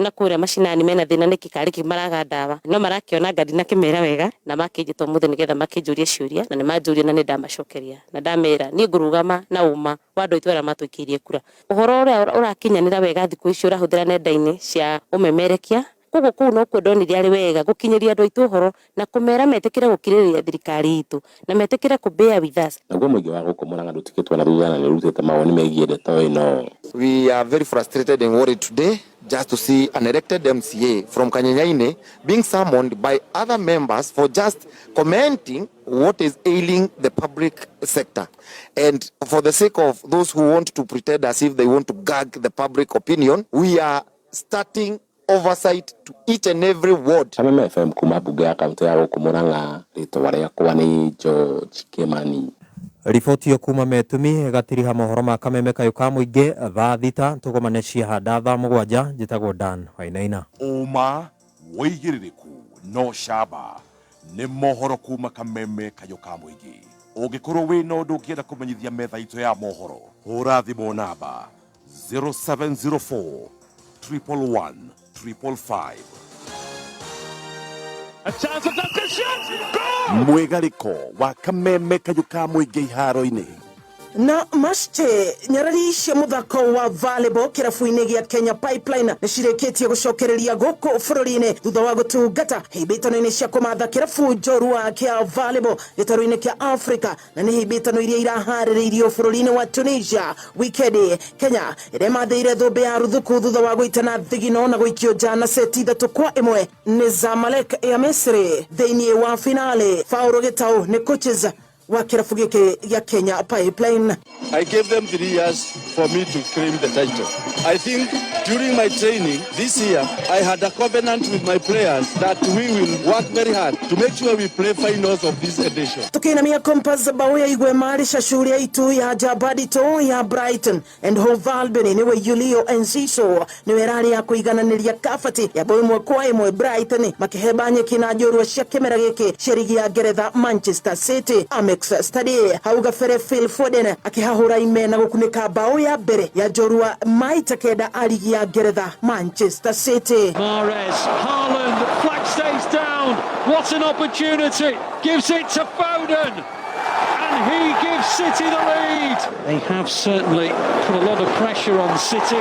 na kũrĩa macinani mena thĩna nĩkĩ, karĩ kĩ maraga ndawa. No marakĩona nga ndinakĩmera wega na makĩnjĩta ũmũthĩ nĩgetha makĩnjũrie ciũria, na nĩmanjũria na nĩndamacokeria na ndamera niĩ ngũrũgama na ũma wa andũ aitũ arĩa matũikĩirie kura. Ũhoro ũrĩa ũrakinyanĩra wega thikũ ici ũrahũthĩra nenda-inĩ cia ũmemerekia, koguo kũu nokuo ndonire arĩ wega gũkinyĩria andũ aitũ ũhoro na kũmera metĩkĩre gũkirĩrĩria thirikari itũ na metĩkĩre kũ bear with us. Naguo mũingĩ wa gũkũ Murang'a ndũtigĩtwo na thutha na nĩũrutĩte mawoni megiĩ ndeto ĩno. We are very frustrated and worried today just to see an elected MCA from Kanyenyaini being summoned by other members for just commenting what is ailing the public sector. And for the sake of those who want to pretend as if they want to gag the public opinion, we are starting oversight to each and every ward. Kameme FM kuma mbunge ya kaunti ya gũkũ Murang'a, rĩtwa rĩakwa nĩ George Kimani. Riboti ĩyo kuma Metumi ĩgatiriha mohoro ma kameme kayũ ka mũingĩ thaa thita tũgomane ciahanda thaa mũgwanja. Njĩtagwo Dan Wainaina. Ũma, wũigĩrĩrĩku na ũcamba nĩ mohoro kuma kameme kayũ ka mũingĩ. Ũngĩkorwo wĩna ũndũ ũngĩenda kũmenyithia metha itũ ya mohoro, hũra thimũ namba 0704 111 555. A chance for Duncan shot! Goal! Mwĩgarĩko wa kameme kayũ ka mũingĩ iharo-inĩ. Na maste nyarari cia muthako wa volleyball kĩrabu-inĩ gĩa Kenya Pipeline nĩ cirĩkĩtie gũcokereria gũkũ bũrũri-inĩ thutha wa gũtungata hĩmbĩtano-inĩ cia kũmatha kĩrabu njorua kĩa volleyball gĩtarũ-inĩ kĩa Africa na nĩ hĩmbĩtano iria iraharĩrĩirio bũrũri-inĩ wa Tunisia. Wikendi Kenya ĩrĩa ĩmathĩire thũmbĩ ya ruthuku thutha wa gũitana thigino na gũikio nja na seti 3-1 nĩ Zamalek ya Misri thĩinĩ wa finale. Paul Gitau nĩ coaches wa kĩrabu gĩkĩ gĩa Kenya Pipeline. I gave them 3 years for me to claim the title. I think during my training this year, I had a covenant with my players that we will work very hard to make sure we play finals of this edition. Tukiinamia Compass bao ya igwe marisha shughuli ya itu ya Jabadito ya Brighton and Hove Albion niwe Julio Enciso niwe rari ya kuigananiria kabati ya bao 1-1 Brighton makiheba nyeki na njorua cia kimera giki cia rigi ya Ngeretha Manchester City. Amex Stade hau gabere Phil Foden akihahura ime na gukunika bao ya mbere ya njorua maita kenda a rigi ya Ngeretha Manchester City. Mahrez, Haaland, flag stays down. What an opportunity. Gives it to Foden. And he gives City the lead. They have certainly put a lot of pressure on City.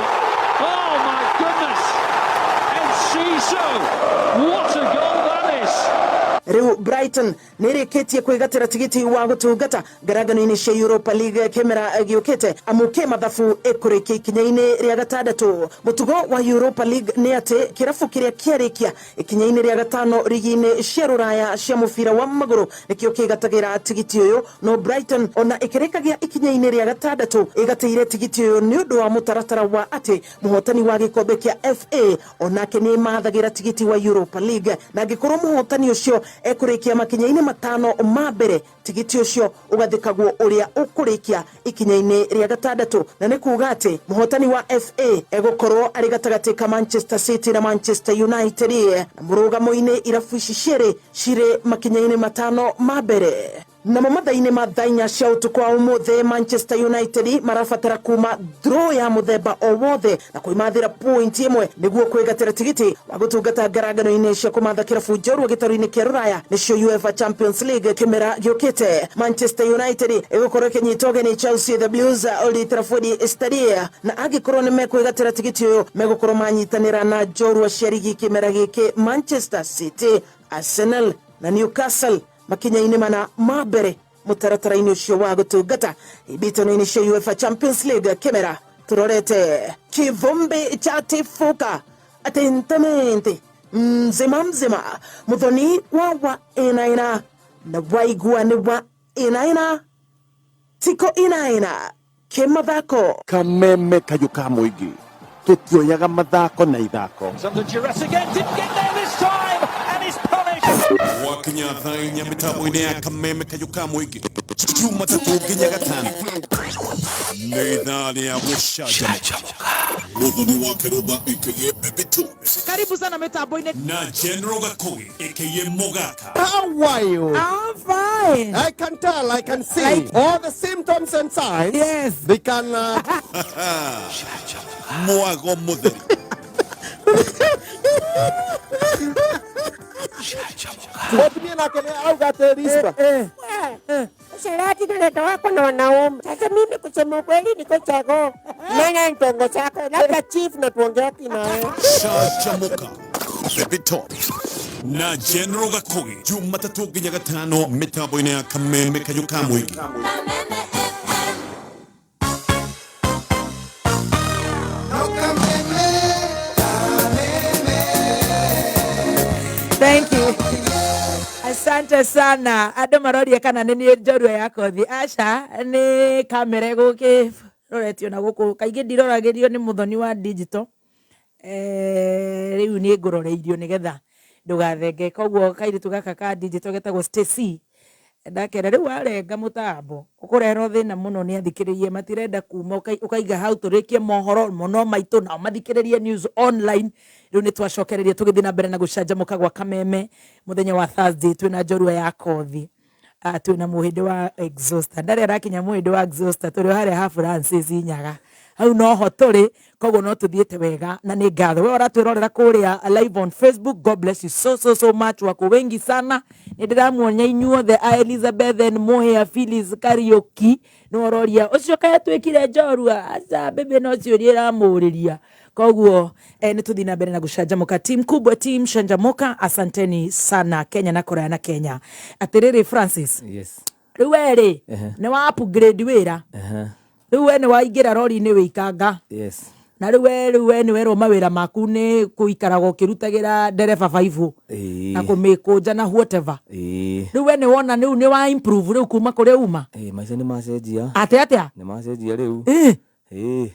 Oh my goodness! Enciso! What a goal that is! Riu Brighton nĩrĩkĩtie kwĩgatĩra tigiti wa gũtungata ngarangano-inĩ cia Europa League kĩmera gĩũkĩte amu kĩmathabu ĩkũrĩkia ikinya-inĩ rĩa gatandatũ. Mũtugo wa Europa League nĩ atĩ kĩrabu kĩrĩa kĩarĩkia ikinya-inĩ rĩa gatano rigi-inĩ cia rũraya cia mũbira wa magũrũ nĩkĩo kĩgatagĩra tigiti ũyũ, no Brighton ona ĩkĩrĩkagia ikinya-inĩ rĩa gatandatũ ĩgatĩire tigiti ũyũ nĩ ũndũ wa mũtaratara wa atĩ mũhotani wa gĩkombe kĩa FA onake nĩ mathagĩra tigiti wa Europa League, na angĩkorwo mũhotani ũcio ekũrĩkia makinya-inĩ matano ma mbere tigiti ũcio ũgathĩkagwo ũrĩa ũkũrĩkia ikinya-inĩ rĩa gatandatũ, na nĩ kuga atĩ mũhotani wa FA egũkorwo arĩ gatagatĩ ka Manchester City na Manchester United, na mũrũgamo-inĩ irabu ici cierĩ cirĩ makinya-inĩ matano ma mbere. Namo mathaa-inĩ ma thaa inya cia ũtukũ wa ũmũthĩ Manchester United marabatara kuma draw ya mũthemba o wothe na kwĩmathĩra point ĩmwe nĩguo kwĩgatĩra tigiti wa gũtungata ngarangano-inĩ cia kũmatha kĩrabu njorua gĩtarũ-inĩ kĩa rũraya nĩcio UEFA Champions League kĩmera gĩũkĩte. Manchester United ĩgũkorwo ĩkĩnyita ũgeni Chelsea the Blues Old Trafford Stadium, na angĩkorwo nĩ mekwĩgatĩra tigiti ũyũ megũkorwo manyitanĩra na njorua cia rigi kĩmera gĩkĩ Manchester City, Arsenal na Newcastle makinya-inĩ mana ma mbere mũtaratara-inĩ ũcio wa gũtungata ibitano-inĩ cia UEFA Champions League kĩmera tũrorete. Kivumbi cha tifuka atentamente mzima mzima muthoni wa wa ina ina na waigua nĩ wa ina ina tiko ina ina kĩmathako. Kameme kayũ ka mũingĩ tũtioyaga mathako na ithako. Under duress again, didn't get there this time and is punished. Wakinya thaa inya mĩtambo-inĩ ya kameme kayũ ka mũingĩ Jumatatũ nginya gatano nĩ ithaa rĩa gũcanjamũka. Mũthoni wa Kĩrũmba aka Baby Tones Karibu sana mitambo-inĩ. na General Gakogi aka Mogaka. How are you? I'm fine. I can tell, I can see Like, all the symptoms and signs. Yes. They can. Mwago mũtheri. Mũtumia nake nĩ auga atĩ Rispa. Usherati naleta wako na wanaume. Sasa mimi kusema ukweli niko chago. Nanya ntongo chako. Labda chief na tuongea kina. Canjamuka. Baby Tones na General Gakogi Jumatatũ nginya gatano mĩtambo-inĩ ya kameme kayũ ka mũingĩ. Thank you. Asante sana. Andũ maroria kana nĩ niĩ njorua ya kothi. Aca, nĩ kamera ĩgũkĩroretio na gũkũ. Kaingĩ ndiroragĩrio nĩ mũthoni wa digital. Rĩu nĩ ngũroreirio nĩgetha ndũgathenge. Koguo kairĩtu gaka ka digital getagwo Stacy. Ndakera rĩu warenga mũtambo ũkũreherwo thĩna mũno nĩ athikĩrĩria matirenda kuma ũkaiga hau tũrĩkie mohoro mũno maitũ nao mathikĩrĩrie news online. Rĩu nĩ twacokereria tũgĩthiĩ na mbere na gũcanjamũka gwa kameme mũthenya wa Thursday twĩna njorua ya kothi. Twĩna mũhĩndĩ wa exhauster ndarĩ arakinya mũhĩndĩ wa exhauster tũrĩ o harĩa ha Francis Nyaga hau noho tũrĩ koguo no tũthiĩte wega na nĩ ngatho we ũratwĩrorera kũrĩa live on Facebook. God bless you so so so much, wako wengi sana nĩ ndĩramuonia inyuothe a Elizabeth and Mũhĩa Phyllis Kariũki nĩ ũroria ũcio kaĩ atuĩkire njorua aca bebe no ciũria ĩramũrĩria koguo nĩ tũthiĩ na mbere na gũcanjamũka team kubwa team shanjamuka asanteni sana Kenya na kũraya na Kenya. Atĩrĩrĩ Francis, Yes. rĩu we rĩ nĩ wa upgrade wĩra rĩu we nĩ waingĩra rori-inĩ wĩikanga Yes. na rĩu we rĩu we nĩ werwo mawĩra maku nĩ kũikaraga ũkĩrutagĩra ndereba baibũ na kũmĩkũnja na whatever. Rĩu we nĩ wona rĩu nĩ wa improve rĩu kuma kũrĩa uma. Ĩĩ, maica nĩ macenjia. Atĩ atĩa? Nĩ macenjia rĩu. Ĩĩ. Ĩĩ.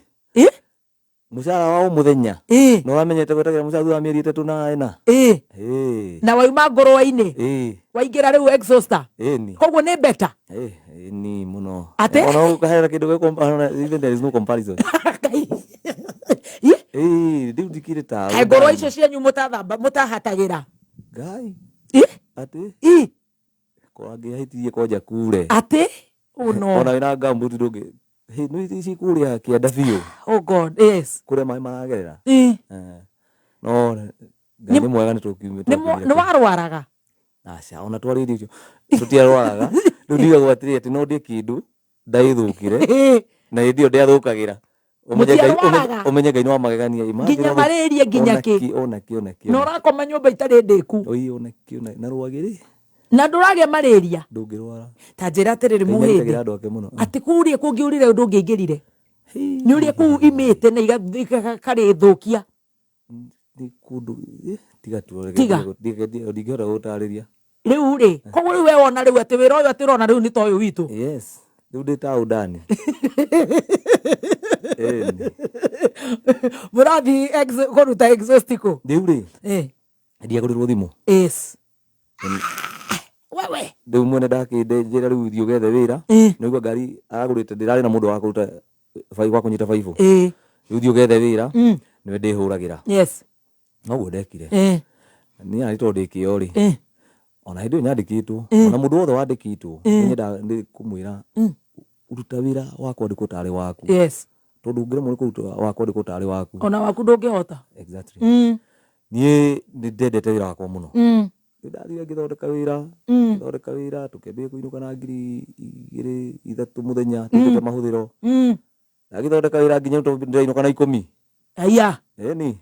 Mũcara wa o mũthenya. Nĩ ũramenyete gwetagĩra mũcara thutha wa mĩeri 3 na 4. Ĩĩ. Ĩĩ. Na wauma ngũrwe-inĩ. Ĩĩ. Waingĩra rĩu exhauster. Ĩni. Koguo nĩ better. Ĩĩ, ĩni mũno. Atĩ? Ona ũkahera kĩndũ gĩ even there is no comparison. Ĩĩ, rĩu ndikĩrĩ ta Kaĩ ngũrwe icio cianyu mũtathamba mũtahatagĩra. Ngai. Atĩ? Ĩ. Ko angĩahĩtirie kwanja kure. Atĩ? Oh no. Ona wĩna gumboot ndũngĩ. Hĩ, nĩ ici kũrĩa kĩanda biũ. Oh God, yes. Kũrĩa maĩ maragerera. Ĩ. No Ngai nĩ mwega nĩ tũkiumĩte. Nĩ warwaraga? Aca, ona twarĩirie icio tũtiarwaraga. Rĩu ndigagwo atĩrĩrĩ atĩ no ndĩe kĩndũ ndaĩthũkire na hĩndĩ ĩyo ndiathũkagĩra. Mũtiarwaraga? Ũmenye Ngai nĩ wa magegania. Imagine Nginya malaria nginya kĩ? Ona kĩ, ona kĩ. Na ũrakoma nyũmba itarĩ ndĩku. Oi, ona kĩ, ona na rwagĩ-rĩ. Na ndũragĩa malaria? Ndũngĩrwara. Ta njĩra atĩrĩrĩ Ngai nĩ mũhĩndĩ. agitagĩra andũ ake mũno. Atĩ kũrĩa kũngĩurire ndũngĩaingĩrire. Nĩ ũrĩa kũu imĩte na ikarĩthũkia. Nĩ kũndũ tiga tu Tiga. ndingĩhota gũtarĩria. Rĩu rĩ, koguo rĩu we wona rĩu atĩ wĩra ũyũ atĩ ũrona rĩu nĩ ta ũyũ witũ. Yes. Rĩu ndĩ ta ũndani. Ĩni. Mũrathiĩ kũruta exhaust kũ? Rĩu rĩ, ndiagũrĩrwo thimũ. Yes. Wewe. Rĩu mwene ndakĩnjĩra rĩu thiĩ ũgethe wĩra. Nĩguo ngari aragũrĩte ndĩrarĩ na mũndũ wa kũruta wa kũnyita baibũ. Rĩu thiĩ ũgethe wĩra nĩwe ndĩhũragĩra. Yes. Noguo ndekire. Niĩ arĩ tondũ ndĩ kĩo rĩ. Ona hĩndĩ ĩyo nyandĩkĩtwo, ona mũndũ wothe wandĩkĩtwo, nĩnyendaga nĩ kũmwĩra ruta wĩra wa kwandĩkwo tarĩ waku. Yes. Tondũ ũngĩremwo nĩ kũruta wa kwandĩkwo tarĩ waku. Ona waku ndũngĩhota. Exactly. Niĩ nĩ ndendete wĩra wakwa mũno. Nĩ ndathire ngĩthondeka wĩra, ngĩthondeka wĩra, tũkĩambia kũinũka na 2,000 3,000 mũthenya, tũigĩte mahũthĩro. Ndagĩthondeka wĩra nginya rĩu ndĩrainũka na 10. Aya. Ĩni.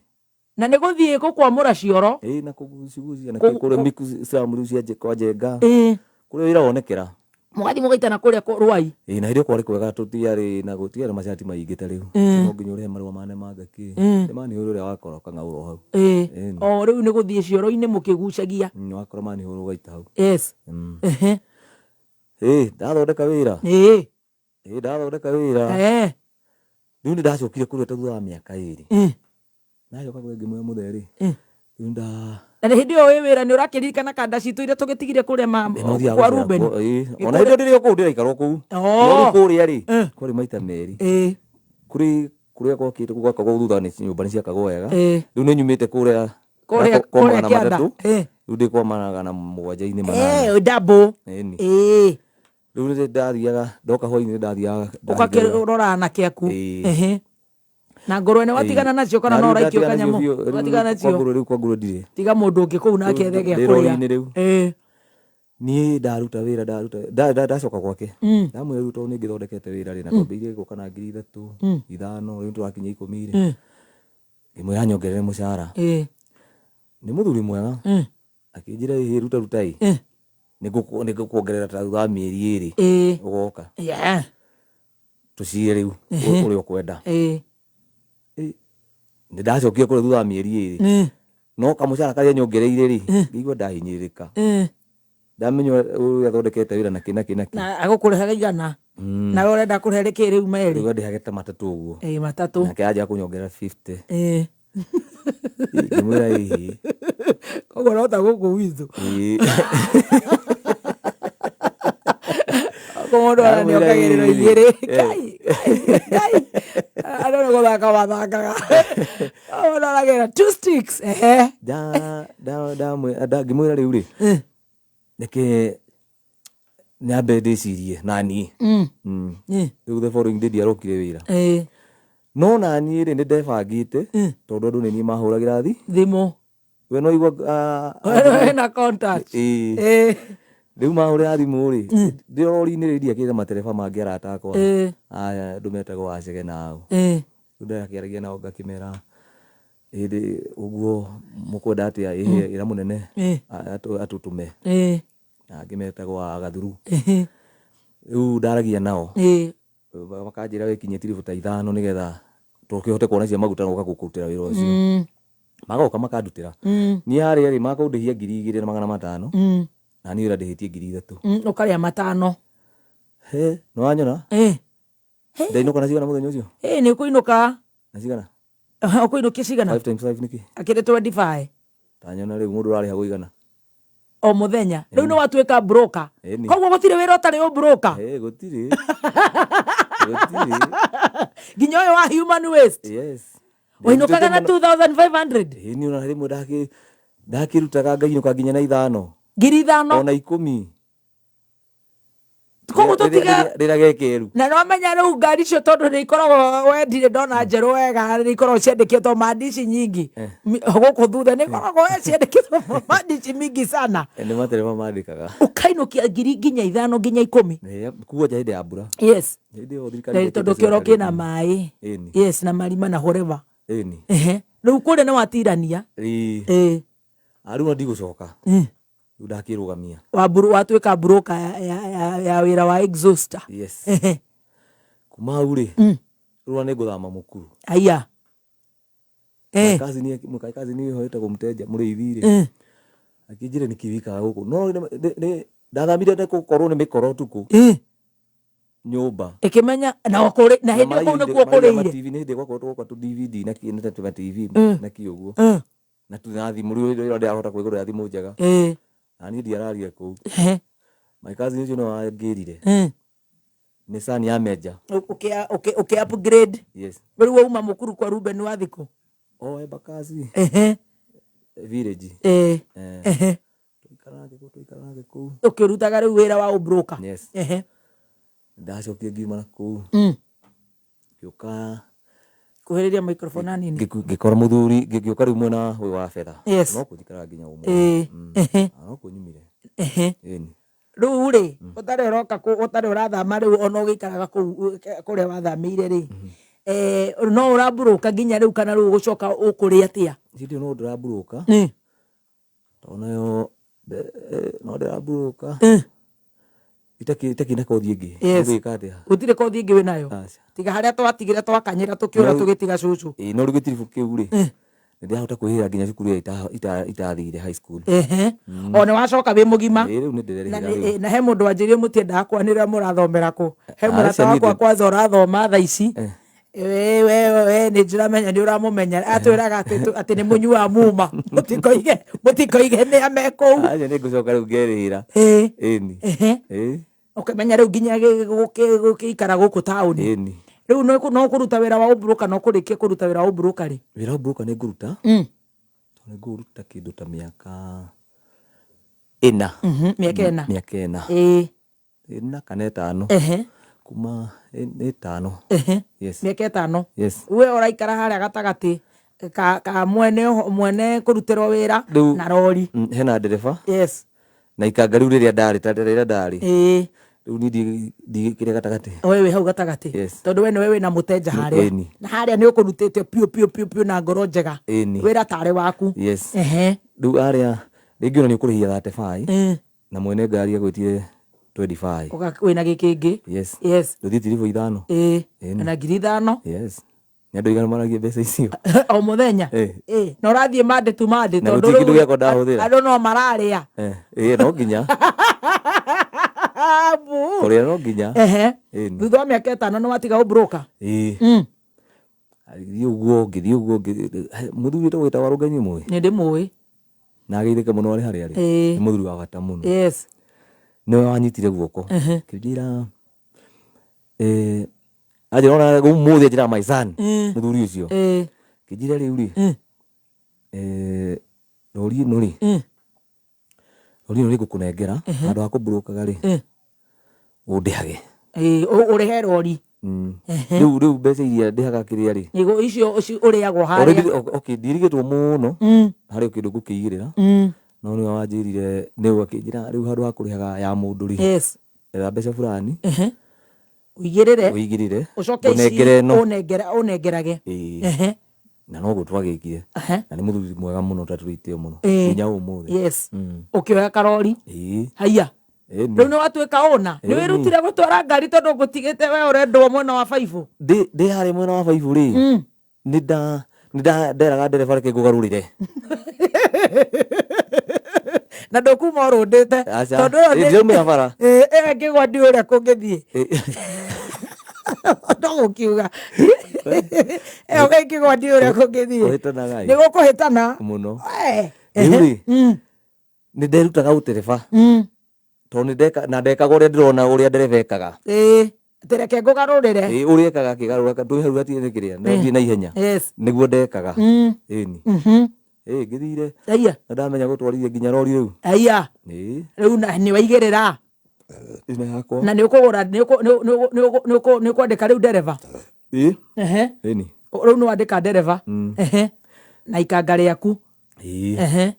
Na nĩ gũthiĩ gũkwamũra cioro. Ĩĩ, na kũgucigucia, na kũrĩa miku slum rĩu cia kwa Njenga. Ĩĩ. Kũrĩa wĩra wonekera. Mũgathiĩ mũgaitana kũrĩa Rwai. Ĩĩ, na hĩndĩ ĩyo kwarĩ kwega tũtiarĩ na gũtiarĩ macati maingĩ ta rĩu. No nginya ũrĩhe marũa ma nemanga kĩ. Nĩ manihũrũ ũrĩa wakora ũkang'aũrwo hau. Ĩĩ. Ĩni. O rĩu nĩ gũthiĩ cioro-inĩ mũkĩgucagia. Wakora manihũrũ ũgaita hau. Yes. Ĩĩ, ndathondeka wĩra. Ĩĩ. Ĩĩ, ndathondeka wĩra. Rĩu nĩ ndacokire kũrĩa ta thutha wa mĩaka 2. Ndacoka kũrĩa ngĩmwĩra mũthee rĩ. Rĩu nda Na hĩndĩ ĩyo wĩ wĩra nĩ ũrakĩririkana kanda citũ iria tũgĩtigire kũrĩa No thiaga kwa gũcera Ruben. kuo, ĩĩ. Ona hĩndĩ ĩyo ndĩrĩ o kũu ndĩraikarwo kũu. No rĩu kũrĩa rĩ, kwarĩ maita merĩ. Kũrĩ kũrĩa gwakĩtwo gwakagwo thutha nĩ nyũmba nĩ ciakagwo wega. Rĩu nĩ nyumĩte kũrĩa Kũrĩa kwa kũrĩa magana kĩanda. matatũ. Rĩu ndĩ kwa 708. Double. Ĩni. Rĩu nĩ ndathiaga ndoka hwainĩ nĩ ndathiaga. Ũgakĩrora anake aku. Ĩĩ. Na ngũrwe nĩ watigana nacio kana no ũraikio kanyamũ? Watigana nacio. Rĩu kwa ngũrwe ndirĩ. Tiga mũndũ ũngĩ kũu nake ethe gĩa Ndĩ kũrĩa. rori-inĩ rĩu. Niĩ ndaruta wĩra ndaruta ndacoka gwake. Ndamwĩra rĩu tondũ nĩ ngĩthondekete wĩra rĩ na twambĩrĩirie gũka na 3,000 5,000 rĩu tũrakinya 10 rĩ. Ngĩmwĩra nyongerere mũcara. Nĩ mũthuri mwega. Akĩnjĩra ĩhĩ ruta ruta ĩ. Nĩ ngũkuongerera ta thutha wa mĩeri 2. Ũgoka. Yeah. Tũcire rĩu ũrĩa ũkwenda. Nĩ ndacokire kũrĩa thutha wa mĩeri 2. No kamũcara karĩa nyongereire rĩ, ngĩigua ndahinyĩrĩrĩka. Ndamenya ũrĩa athondekete wĩra na kĩ na kĩ na kĩ. Na agũkũrĩhaga igana. Nawe ũrenda kũrĩha rĩkĩ rĩu merĩ? Rĩu andĩhage ta 3 ũguo. Ĩĩ, 3. Nake anjĩra kũnyongerera 50. Ĩĩ. Ngĩmwĩra ĩhĩ. Koguo no ta gũkũ gwitũ. Ĩĩ. Kũmũndũ ona nĩ ongagĩrĩrwo igĩrĩ. Eh. Kai, kai, andũ nĩ gũthaka mathakaga. Mũndũ aragĩra two sticks. Ehe. Ngĩmwĩra rĩu rĩ reke nyambe ndĩcirie naniĩ. Rĩu the following day ndiarokire wĩra. No naniĩ rĩ nĩ ndebangĩte tondũ andũ nĩ niĩ mahũragĩra thimũ. We no igua Wĩna contact. Ĩĩ. Rĩu mahũrĩra thimũ rĩ ndĩ rori-inĩ rĩ ndiakĩrĩ matereba mangĩ arata akwa. Aya andũ metagwo acege na au. Rĩu ndakĩaragia nao ngakĩmera hĩndĩ ũguo mũkwenda atĩa ĩĩ ĩra mũnene atũtũme. Na angĩ metagwo a Gathuru. Rĩu ndaragia nao. Makanjĩra wĩkinyie tiribũ ta ithano nĩgetha tũkĩhote kuona cia maguta na gũka gũkũrutĩra wĩra ũcio. Magoka makandutĩra. Niĩ harĩa rĩ makũndĩhia 2500. Na niĩ wĩra ndĩhĩtie 3000. Ũkarĩa matano. He, nĩ wanyona? Ndainũka na cigana mũthenya ũcio? Ĩĩ nĩ ũkũinũka. Na cigana? Ũkũinũkia cigana? 5 times 5 nĩkĩ? Akĩrĩ 25. Tanyona rĩu mũndũ ũrarĩha gũigana. O mũthenya. Rĩu nĩ watuĩka broker. Ĩni. Koguo gũtirĩ wĩra ũtarĩ ũbroker. Ĩĩ gũtirĩ. Gũtirĩ. Nginya ũyũ wa human waste. Yes. Wainũkaga na 2500. Ĩĩ niĩ ona rĩmwe ndakĩrutaga ngainũka nginya na ithano. 5000. Ona 10. Koguo tũtiga Rĩrĩa gekeru. Na nĩwamenya rĩu ngari icio tondũ nĩ ikoragwo wendire ndona njerũ wega nĩ ikoragwo ciandĩkĩtwo maandici nyingi. Gũkũ thutha nĩ ikoragwo ciandĩkĩtwo maandici mingi sana. Nĩ matereba mandĩkaga. Ũkainũkia ngiri nginya ithano nginya 10. Kuonja hĩndĩ ya mbura. Yes. Hĩndĩ ĩyo thirikari Na tondũ kĩoro kĩna maĩ. Ĩni. Yes, na marima na whatever. Ĩni. Ehe. Rĩu kũrĩa nĩ watirania. Ĩĩ. Ĩĩ. Rĩu ona ndigũcoka. Rĩu ndakĩrũgamia. Watuĩka broker ya wĩra wa exhauster. Yes. Ehe. Kuma hau rĩ rĩu ona nĩngũthama Mũkuru. Aya. My cousin ĩyo ĩtagwo Mũtenja mũrĩithi rĩ. Akĩnjĩra nĩkĩ wĩkaga gũkũ. No ndathamire nĩ gũkorwo nĩ mĩkora ũtukũ. Nyũmba. Ĩkĩmenya na ũkũrĩ na hĩndĩ ĩyo kũu nĩkuo ũkũrĩire. TV nĩ hĩndĩ gwakorwo tũgoka tũ DVD na kĩ na tũ TV na kĩ ũguo. Na tu na thimũ rĩu rĩrĩa ndĩrahota kwĩgũrĩra thimũ njega. Na niĩ ndiararia kũu. My cousin ũcio nĩwe wangĩrire. Nĩ son ya Meja. Ũkĩ upgrade. Yes. Rĩu wauma Mũkuru kwa Ruben wa thikũ. Oh, Embakasi. Village. Tũikara nake kũu. Ũkĩrutaga rĩu wĩra wa ũbroker. Yes. Ndacokire ngiuma na kũu. Ngĩũka Kuhĩrĩria microphone hanini. Ngĩkora mũthuri ngĩũka rĩu mwena ũyũ wa betha. Yes. No kũnjikaraga nginya ũmũthĩ. No kũnyumire. Ĩni. Rĩu rĩ ũtarĩ ũroka ũtarĩ ũrathama rĩu ona ũgĩikaraga kũu kũrĩa wathamĩire rĩ no ũramburũka nginya rĩu kana rĩu ũgũcoka ũkũrĩ atĩa? Hĩndĩ ĩyo no ndĩramburũka. Tondũ nayo no ndĩramburũka. Itakĩ na kothi ĩngĩ. Ũgwĩka atĩa? Gũtirĩ kothi ĩngĩ wĩnayo. Aca. Tiga harĩa twatigire twakanyĩra tũkĩũra tũgĩtiga cũcũ. Ĩĩ no rĩu gĩtiribũ kĩu rĩ nĩ ndĩrahota kwĩrĩhĩra nginya cukuru ĩrĩa itathire high school. O nĩ wacoka wĩ mũgima. Ĩĩ rĩu nĩ ndĩrerĩhĩra rĩu. Na he mũndũ wanjĩrire mũtiendaga kwanĩrĩra mũrathomera kũ. He Aca, mũrata niĩ wakwa kwanza ũrathoma thaa ici. We we nĩ ndĩramenya nĩ ũramũmenya. Atwĩraga atĩ nĩ mũnyua muma. Mũtikoige nĩ ame kũu. Aca nĩ ngũcoka rĩu ngerĩhĩra. Ĩni. Ĩĩ. Ũkĩmenya rĩu nginya gũkĩikara gũkũ taũni. Ĩni. Rĩu no kũruta wĩra wa ũbroker no kũrĩkia kũruta wĩra wa ũbroker rĩ? Wĩra wa ũbroker nĩ ngũruta. Tondũ nĩ ngũruta kĩndũ ta mĩaka ĩna. Mĩaka ĩna. Mĩaka ĩna. Ĩna kana ĩtano. Kuma nĩ ĩtano. Yes. Mĩaka ĩtano. Yes. We ũraikara harĩa gatagatĩ ka mwene kũrutĩrwo wĩra na rori. Hena ndereba. Yes. Na ikanga rĩu rĩrĩa ndarĩ ta rĩrĩa ndarĩ. Rĩu niĩ ndigĩkĩre gatagatĩ. We wĩ hau gatagatĩ. Yes. Tondũ we nĩwe wĩna mũtenja harĩa. Ĩni. Na harĩa nĩ ũkũrutĩte piũ piũ piũ piũ na ngoro njega. Ĩni. Wĩra tarĩ waku. Yes. Rĩu harĩa rĩngĩ ona nĩ ũkũrĩhia 35 na mwene ngari agwĩtire 25. Wĩna gĩkĩngĩ. Yes. Yes. Ndũthiĩ tiribũ ithano. Ĩĩ. Na 5000. Yes. Nĩ andũ aigana maragia mbeca icio? O mũthenya. Ĩĩ. Na ũrathiĩ Monday to Monday Na tondũ gũtirĩ kĩndũ rĩu gĩakwa ndahũthĩra. andũ no mararĩa. Ĩĩ no nginya. Kũrĩa no nginya. Ĩni. Thutha wa mĩaka ĩtano nĩ watiga ũbroker? Ĩĩ. Agĩthiĩ ũguo ngĩthiĩ ũguo mũthuri wĩtagwo wĩtagwo Warũngai nĩ ũmũĩ? Nĩ ndĩmũĩ. Na ageithĩke mũno arĩ harĩa arĩ. Nĩ mũthuri wa bata mũno. Yes. Nĩwe wanyitire guoko. Akĩnjĩra Eh, anjĩra ona ũmũthĩ anjĩra my son mũthuri ũcio Ĩĩ. kĩnjĩra rĩu rĩ eh, rori ĩno rĩ rori ĩno nĩngũkũnengera handũ ha kũmburũkaga rĩ ũndĩhage. Ĩĩ, ũrĩhe rori. Rĩu rĩu mbeca iria ndĩhaga kĩrĩa rĩ Nĩguo icio ũrĩagwo Already, harĩa. okay, ndirigĩtwo mũno harĩ o kĩndũ ngũkĩigĩrĩra no nĩwe wanjĩrire nĩwe akĩnjĩra rĩu handũ ha kũrĩhaga ya mũndũ rĩ Yes. etha mbeca fulani Ũigĩrĩre. ũigĩrĩre Ũcoke ici ngũnengere ĩno. ũnengerage. Ĩĩ. Ehe. Na noguo twagĩkire Ehe. na nĩ mũthuri mwega mũno tatũrĩte mũno Ĩĩ. nginya ũmũthĩ. Yes. Ũkĩoya karori. Ĩĩ. Haiya. Ĩni. Rĩu nĩ watuĩka ũna. Nĩ Ĩni. wĩrutire gũtwara ngari tondũ ngũtigĩte we ũrendwo mwena wa baibũ. Ndĩ harĩa mwena wa baibũ rĩ nĩ nda nĩ nda nderaga ndereba reke ngũgarũrĩre. Na ndũkuma ũrũndĩte. Aca. Tondũ ĩyo Ĩ, ndiraumĩra bara. Ĩ, ĩyo ĩngĩgwa ndiũĩ ũrĩa kũngĩthiĩ. No gũkiuga. Ĩyo ĩngĩgwa ndiũĩ ũrĩa kũngĩthiĩ. Kũhĩtanaga ĩ. Nĩ gũkũhĩtana. Mũno. Eh. Rĩu rĩ nĩ nderutaga ũtereba tondũ nĩ ndeka na ndekaga ũrĩa ndĩrona ũrĩa ndereba ekaga. Ĩĩ. Atĩ reke ngũgarũrĩre. Ĩ, ũrĩa ekaga akĩgarũra ndũĩ hau hatirĩ nĩ kĩrĩa no thiĩ na ihenya. Yes. Nĩguo ndekaga. Ĩni. Ĩ, ngĩthire. Aya. Na ndamenya gũtwarithia nginya rori rĩu. Aya. Ĩ. Rĩu na nĩ waigĩrĩra. Ĩno yakwa. Na nĩ ũkũgũra nĩ ũkwandĩka rĩu ndereba. Ĩ. Ehe. Ĩni. Rĩu nĩ wandĩka ndereba. Ehe. Na ikanga rĩaku. Ĩ. Ehe.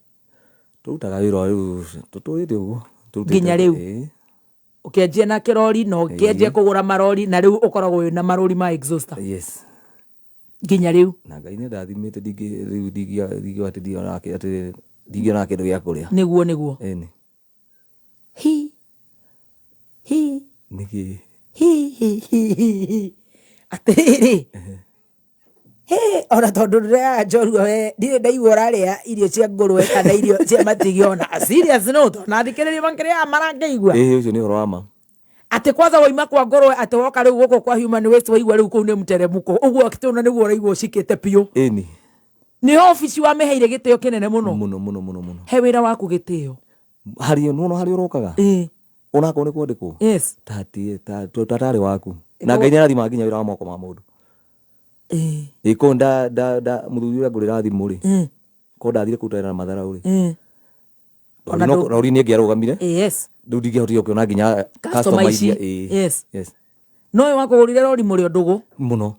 Tũrutaga wĩra rĩu tũtũrĩte ũguo. Tũrutĩte Nginya rĩu. Ĩ. Ũkĩanjia na kĩrori na ũkĩanjia Ĩĩ. kũgũra marori na rĩu ũkoragwo wĩna marori ma exhauster. Yes. Nginya rĩu. Na Ngai nĩ andathimĩte ndingĩ rĩu ndingiuga atĩ ndionaga atĩ ndingĩonaga kĩndũ gĩa kũrĩa. Nĩguo nĩguo. Ĩni. Hi. Hi. Nĩkĩ? Hi hi hi hi hi. Atĩrĩrĩ. Hĩ, ona tondũ ndĩreaga njorua we ndirĩ ndaigua ũrarĩa irio cia ngũrwe kana irio cia matigio ona serious note ona thikĩrĩria makĩrĩaga marangĩigua. Ĩĩ ũcio nĩ ũhoro wa ma. Atĩ kwanza waima kwa ngũrwe atĩ woka rĩu gũkũ kwa human waste waigua rĩu kũu nĩ mũteremũko ũguo atĩ ona nĩguo ũraigua ũcikĩte biũ. Ĩni. Nĩ obici wamĩheire gĩtĩo kĩnene mũno. Mũno mũno mũno mũno. He wĩra waku gĩtĩo. Harĩa nĩwona harĩa ũrokaga. Ĩĩ. Onakorwo nĩ kwandĩkwo. Yes. Ta tarĩ waku. Na Ngai nĩ arathimaga nginya wĩra wa moko ma mũndũ. Ĩĩ. Ĩ korwo nda nda nda mũthuri ũrĩa ngũrĩra thimũ rĩ. Korwo ndathire kũruta wĩra na matharau rĩ. Ona Rori nĩ ĩngĩarũgamire. Yes. Rĩu ndingĩahotire gũkĩona nginya Customer customer ici. iria. Ĩĩ. Yes. Yes. No ũyũ wakũgũrire rori mũrĩ o ndũgũ. Mũno.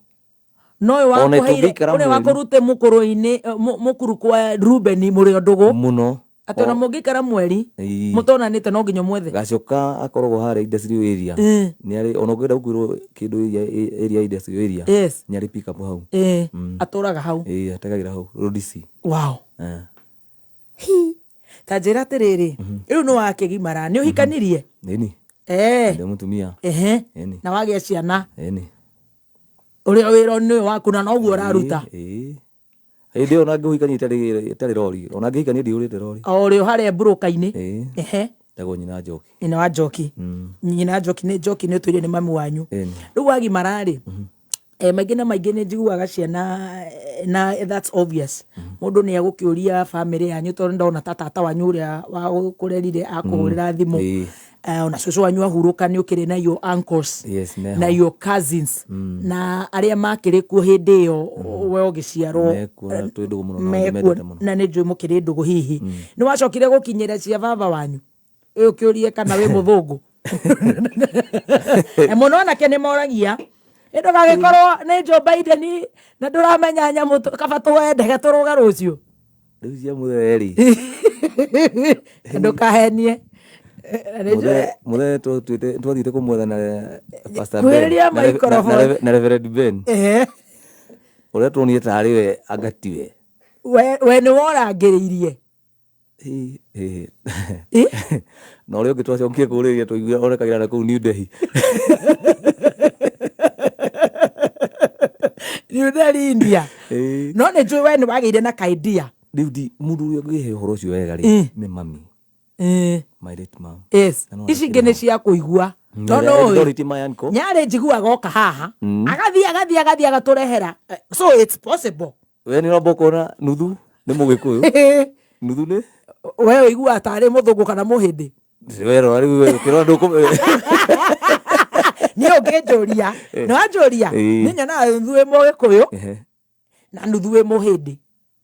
No ũyũ Ona wakũheire tũngĩikara ũrĩa mweri. wakũrute mũkũrũ-inĩ mũkuru kwa Ruben mũrĩ o ndũgũ. Mũno. Atĩ ona mũngĩikara mweri Ĩĩ. mũtonanĩte no nginya mwethe. Gacoka akoragwo harĩa industrial area. Nĩ arĩ ona ũngĩenda gũkuĩrwo kĩndũ area ya industrial area. Yes. Nĩ arĩ pick up hau. Ĩĩ. Atũraga hau. Ĩĩ ategagĩra hau road C. Wow. Eh. Hi. Ta njĩra atĩrĩrĩ, rĩu nĩ wakĩgimara, nĩ ũhikanirie? Ĩni. Eh. Ndĩ mũtumia. Ehe. Ĩni. Na wagĩa ciana. Ĩni. Ũrĩa wĩra nĩ ũyũ waku na noguo ũraruta. Ĩĩ. Hĩndĩ ĩyo ona ngĩhikania itarĩ rori. Ona ngĩhikania ndihũrĩte rori. O ũrĩ o harĩa mburũka-inĩ. Ĩĩ. Ehe. Ndagwo nyina Njoki. Nyina wa Njoki. Nyina wa Njoki nĩ Njoki nĩ ũtũire nĩ mami wanyu. Ĩni. Rĩu wagimara rĩ, maingĩ na maingĩ nĩ njiguaga ciana na that's obvious. Mũndũ nĩ egũkĩũria bamĩrĩ yanyu tondũ ndona ta tata wanyu ũrĩa wakũrerire akũhũrĩra thimũ. Ĩĩ. Ona cũcũ wanyu ahurũka nĩ ũkĩrĩ na your uncles Yes, meho. na your cousins na arĩa makĩrĩ kuo hĩndĩ ĩyo we ũgĩciarwo Mekuo na twĩ ndũgũ mũno na mekuo nĩmendete mũno. na nĩ njũĩ mũkĩrĩ ndũgũ hihi nĩ wacokire gũkinyĩra cia baba wanyu ĩ ũkĩũrie kana wĩ mũthũngũ mũno anake nĩ moragia ĩ ndũgagĩkorwo nĩ Joe Biden na ndũramenya nyamũ kaba tũwendege tũrũge rũciũ Rĩu cia mũthee rĩ. Ndũkahenie. Mũthee twathiĩte kũmwetha na Pastor Ben. Kuhĩrĩria microphone. Na Reverend Ben. Ũrĩa tuonire tarĩ we anga tiwe. We nĩ worangĩrĩirie. Na ũrĩa ũngĩ twacokire kũũrĩria twaiguire onekagĩra na kũu New Delhi. New Delhi India. No nĩ njũĩ we nĩ wagĩire na ka idea. Rĩu ndi mũndũ ũrĩa ũngĩhe ũhoro ũcio wega rĩ nĩ mami. My late mom. Yes. Na no Ici ingĩ nĩ cia kũigua. Tondũ ũyũ Dorothy my uncle. nyarĩ njiguaga oka haha agathiĩ agathiĩ agathiĩ agatũrehera. So it's possible. We nĩ ũramba ũkona nuthu nĩ mũgĩkũyũ. Nuthu nĩ We ũiguaga tarĩ mũthũngũ kana mũhĩndĩ. We rora rĩu we ũkĩrora ndũkũ Niĩ ũngĩnjũria, nĩ wanjũria, Ĩĩ. nĩ nyonaga nuthu wĩ Mũgĩkũyũ Ehe. na nuthu wĩ Mũhĩndĩ.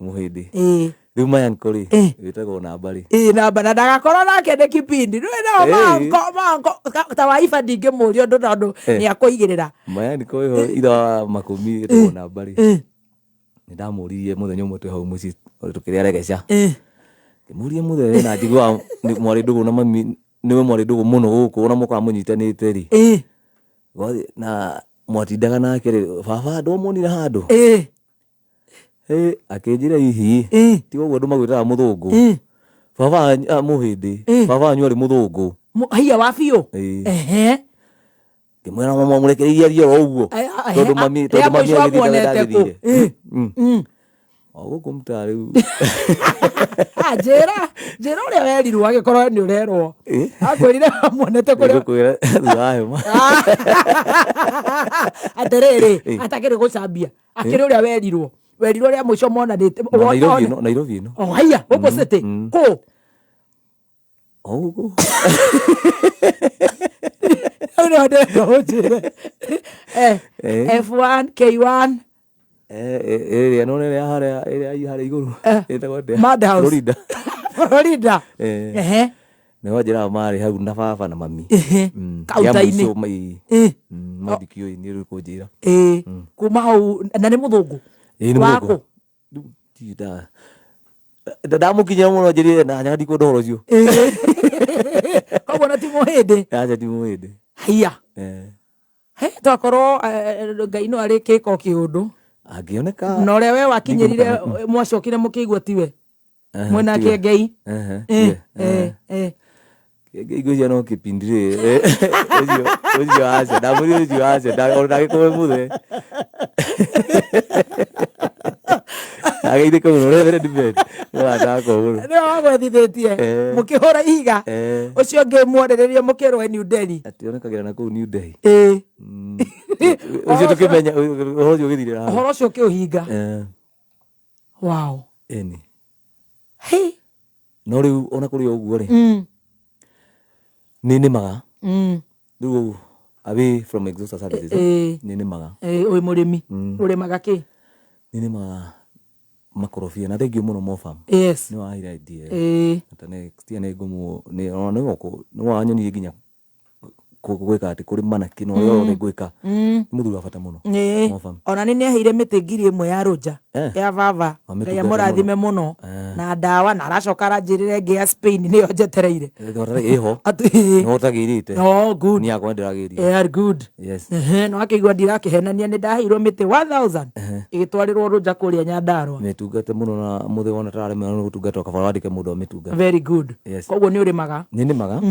Mũhĩndĩ. Ĩĩ. Rĩu mayanko rĩ, wĩtagwo namba rĩ. Ĩĩ namba na ndagakorwo nake nĩ kipindi. Rĩu nao Ĩĩ. manko manko ta wa iba ndingĩmũria ũndũ tondũ Eh. nĩ akũigĩrĩra. Mayanko ĩho ithe wa Makũmi ĩtagwo namba rĩ. Nĩ ndamũririe mũthenya ũmwe twĩ hau mũciĩ tũkĩrĩa regeca. Ngĩmũria mũthee we na njiguaga mwarĩ ndũgũ na mami nĩwe mwarĩ ndũgũ mũno gũkũ ona mũkaga mũnyitanĩte rĩ. Na mwatindaga nake rĩ, baba ndwamuonire handũ? Akĩnjĩra hihi tiga ũguo andũ magwĩtaga mũthũngũ. Baba wanyu mũhĩndĩ, baba wanyu arĩ mũthũngũ. Haiya wa biũ. Ĩĩ. Ehe. Ngĩmwĩra mamũrekereirie athiĩ oro ũguo. Tondũ mami Rĩa tondũ mami mũico agĩthiĩ amuonete kũ? ndathire. Ĩĩ. O gũkũ mtaa rĩu. Ah, njĩra njĩra ũrĩa werirwo agĩkorwo nĩ ũrerwo. Akwĩrire amuonete kũrĩa. Nĩngũkwĩra thutha wa hema. Atĩrĩrĩ, atakĩrĩ gũcambia. Akĩrĩ ũrĩa werirwo. Werirwo rĩa mũico monanĩte. Na Nairobi ĩno, Nairobi ĩno. Oh, haiya, gũkũ city. Kũ? O gũkũ. Hau nĩho ndĩrenda ũnjĩre. F1, K1. Ĩrĩa no ĩrĩa harĩa ĩrĩa harĩa igũrũ. Ĩtagwo atĩa? Madhouse. Florida. Florida. Ehe. Nĩho njĩraga marĩ hau na baba na mami. Ehe. Kaunta-inĩ. Rĩa mũico ma ndikĩũĩ nĩ rĩu kũnjĩra. Ĩĩ. Kuma hau na nĩ mũthũngũ. Ĩĩ nĩ Wa mũthũngũ. kũ? Rĩu ndirĩ ndamũkinyĩra mũno njĩrire na nyaga ndikwenda ũhoro ũcio. Koguo na ti mũhĩndĩ. Aca ti mũhĩndĩ. Haiya. He twakorwo Ngai no arĩ kĩko kĩũndũ. Angĩoneka. Na ũrĩa we wakinyĩrire Ningĩmũkana. mwacokire mũkĩigua tiwe. Ehe, Mwena tiwe. Kĩengei. Ehe, tiwe. Kĩengei ngwĩciria no kĩpindi rĩ. Ũcio ũcio aca ndamwĩrire ũcio aca ona ndagĩkorwo wĩ mũthee. Ageithĩke mũno Reverend Ben. Nĩ wathaka mũno. Nĩwe wagwethithĩtie. Mũkĩhũra ihiga. Ũcio ũngĩ mwarĩrĩria mũkĩrwo New Delhi. Atĩ onekagĩra na kũu New Delhi. Ĩĩ. Ũcio tũkĩmenya ũhoro ũcio ũgĩthirĩra hau. Ũhoro ũcio ũkĩũhinga. Wow. Ĩni. Hey. No rĩu ona kũrĩ o ũguo rĩ, nĩ nĩmaga. Rĩu away from exhaust services nĩ nĩmaga. Wĩ mũrĩmi. Ũrĩmaga kĩ? Nĩ nĩmaga makorobia na thengiũ mũno Mofam. Yes. Nĩ waheire idea ĩyo. Ata next year nĩ ngũmũ nĩ ona nĩ gũkũ nĩ wanyonirie nginya gwĩka atĩ kũrĩma na kĩ na ũrĩa wothe ngwĩka. Nĩ mũthuri wa bata mũno. Ĩĩ. Mofam. Ona nĩ nĩaheire mĩtĩ 1000 ya rũnja ya baba. Ngai Wamĩtungata amũrathime mũno na ndawa na aracoka aranjĩrĩra ĩngĩ ya Spain nĩyo njetereire. Ĩho. Atĩ Nĩ ũtagĩrĩte. Oh, good. Niĩ yakwa nĩndĩragĩrire. Yeah, good. Yes. Ehe, no akĩigua ndirakĩhenania nĩ ndaheirwo mĩtĩ 1000 ĩgĩtwarĩrwo rũnja kũrĩa Nyandarua. Mĩtungate mũno na mũthĩ wona tararemera nĩ gũtungata kabara wandĩke mũndũ amĩtungate. Very good. Yes. Koguo nĩ ũrĩmaga. Nĩ nĩmaga.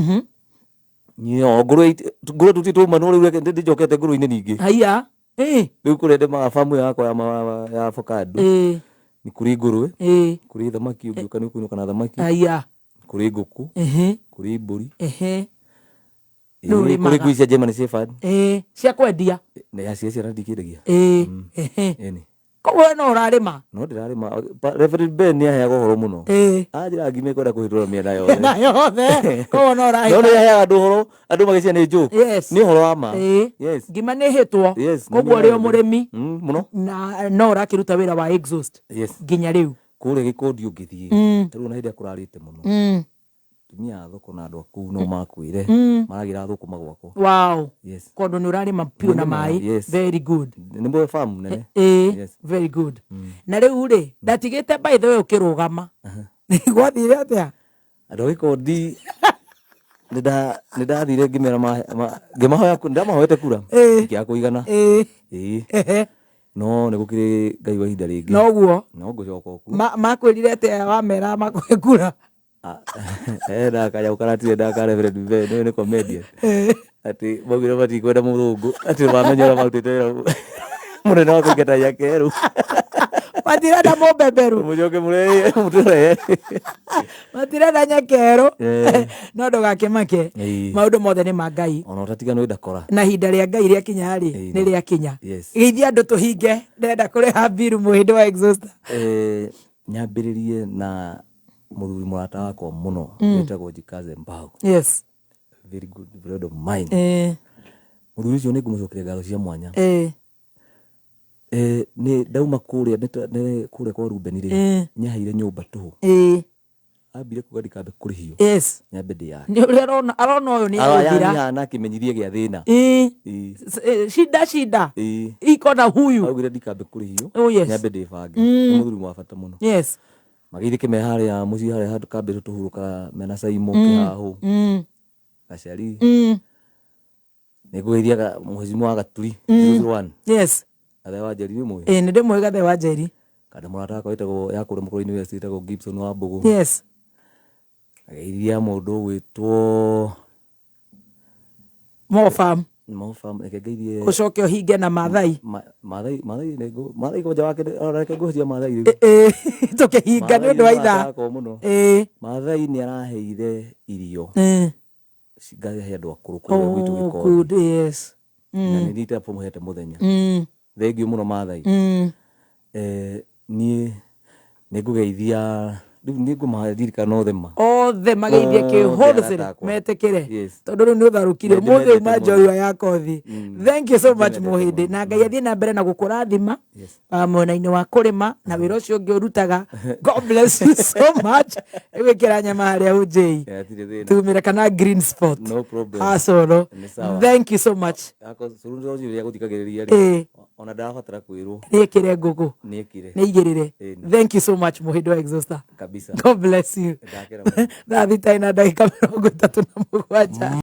Niĩ o ngũrwe ngũrwe tũtirĩ twauma no rĩu reke ndĩnjokete ngũrwe-inĩ ningĩ. Haiya. Ĩĩ. Rĩu kũrĩa ndĩmaga bamu yakwa ya avocado. Ĩĩ. Nĩ kũrĩ ngũrwe. Ĩĩ. Kũrĩ thamaki ũngĩũka nĩ ũkũinũka na thamaki. Haiya. Kũrĩ ngũkũ. Ehe. Kũrĩ mbũri. Ehe. Ĩĩ, Nĩ kũrĩ ũrĩmaga. ngui cia German Shepherd. Ĩĩ, cia kwendia. Na cia ciana ndikĩendagia. Ĩĩ. Ehe. Ĩni. Koguo we no ũrarĩma. No ndĩrarĩma. Reverend Ben nĩ aheaga ũhoro mũno. Ĩĩ. Anjĩraga ngima ĩkwenda kũhĩtũra mĩena yothe. Na yothe. Koguo no No ũrahĩta. nĩ aheaga andũ ũhoro, andũ magĩciria nĩ joke. Yes. Nĩ ũhoro wa ma. Ĩĩ. Yes. Ngima nĩ ĩhĩtwo. Yes. Koguo ũrĩ o mũrĩmi. Mũno. Na no ũrakĩruta wĩra wa exhaust. Yes. Nginya rĩu. Kũrĩa gĩkondi ũngĩthiĩ. Ta rĩu ona hĩndĩ ĩrĩa kũrarĩte mũno. Atumia a thoko na andũ a kũu no makwĩre. Maragĩra thũkũma gwakwa. Wow. Yes. Kondo nĩ ũrarĩma piũ na Nĩrĩmaga, maĩ. yes. Very good. Nĩ mboe farm nene. Ĩĩ. Yes. Very good. Na rĩu rĩ, ndatigĩte by the way ũkĩrũgama. Gwathire atĩa? Andũ a gĩkondi nĩ ndathire ngĩmera ngĩmahoya ndamahoete kura ikĩaga kũigana. Ĩĩ. Ĩĩ. Ehe. No nĩ gũkĩrĩ Ngai wa ihinda rĩngĩ. Noguo. No ngũcoka o kuo. Makwĩrire atĩa wamera makũhe kura? Ena kanyamũ karatire ndaka Reverend Ben ũyũ nĩ comedian. Atĩ maugire matikwenda mũthũngũ atĩ mamenya ũrĩa marutĩte wĩra mũnene wa kũingata nyakerũ. Matirenda mũbeberu. Mũcoke mũrehe mũtũrehe. Matirenda nyakerũ. Eh. No ndũgakĩmake. Ĩĩ. Maũndũ mothe nĩ ma Ngai. Ona ũtatiganwo ndakora. Na ihinda rĩa Ngai rĩakinya rĩ, Ĩĩ. nĩ rĩakinya. Yes. Geithia andũ tũhinge. Ndĩrenda kũrĩha mbiru mũhĩndĩ wa exhauster. Nyambĩrĩrie na mũthuri mũrata wakwa mũno wĩtagwo Jikaze Mbau. Yes. Very good friend of mine. Mũthuri ũcio nĩ ngũmũcokeria ngatho cia mwanya. Ĩĩ. Nĩ ndauma kũrĩa nĩ kũrĩa kwa Rubeni rĩ, nĩaheire nyũmba tũhũ. Ambire kuga ndikambe kũrĩhio. Nyambe ndĩyake. Nĩ ũrĩa arona arona ũyũ nĩ Yani agũthira. hana kĩmenyithia gĩa thĩna. Shida shida. Iko na huyu. Augire ndikambe kũrĩhio. Oh, yes. Nyambe ndĩbange. Nĩ mũthuri wa bata mũno. Magĩthiĩ kĩme harĩa mũciĩ harĩa handũ kambĩ tũhurũkaga mena Saimo Kĩhahũ. Gacari. Nĩngũgeithia mũhecimu wa Gaturi 001. Gathe wa Njeri nĩ ũmũĩ? Ĩĩ nĩ ndĩmũĩ Gathe wa Njeri. Kana mũrata wakwa wĩtagwo ya kũrĩa Mũkũrwe-inĩ West wĩtagwo Gibson wa Mbũgũ. Ageithia mũndũ ũgwĩtwo Mofam. Mofam, reke ngeithie Ũcoke ũhinge na Maathai. Maathai, Maathai nĩ ngũ- Maathai kwanja wake reke ngũhetie Maathai rĩu. Ĩĩ, tũkĩhinga nĩ ũndũ wa Maathai nĩ ithaa. mũrata wakwa mũno. Maathai nĩ araheire irio. Ngahe andũ akũrũ kũrĩa gwitũ Oh, Gĩkondi. good, yes. Na nĩ niĩ mũhete mũthenya. Thengiũ mũno Maathai. Niĩ nĩ ngũgeithia rĩu nĩ ngũmaririkana othe ma. Othe mageithie Othe kĩhũthĩre arata akwa. metĩkĩre. Yes. Tondũ rĩu nĩ ũtharũkire Nĩ ũmũthĩ ndĩmendete uma mũno. njorua ya kothi. Thank you so much Ndĩmendete Mũhĩndĩ. Na Ngai athiĩ na mbere na gũkũrathima mwena-inĩ wa kũrĩma na wĩra ũcio ũngĩ ũrutaga. God bless you so much. Gwĩkĩra nyama harĩa ũnjĩi. Yeah, hatirĩ thĩna. Tumĩra kana green spot. No problem. Hacoro. Nĩ sawa. Thank you so much. Ako cũrũ ũcio ũrĩa gũthikagĩrĩria rĩ. Ona ndarabatara kwĩrwo. Nĩekĩre ngũkũ. Nĩekire. Nĩigĩrĩre. Ĩni. Thank you so much Mũhĩndĩ wa Exhauster. Kabisa. God bless you. Ndakera mũno. Thaa 6:37.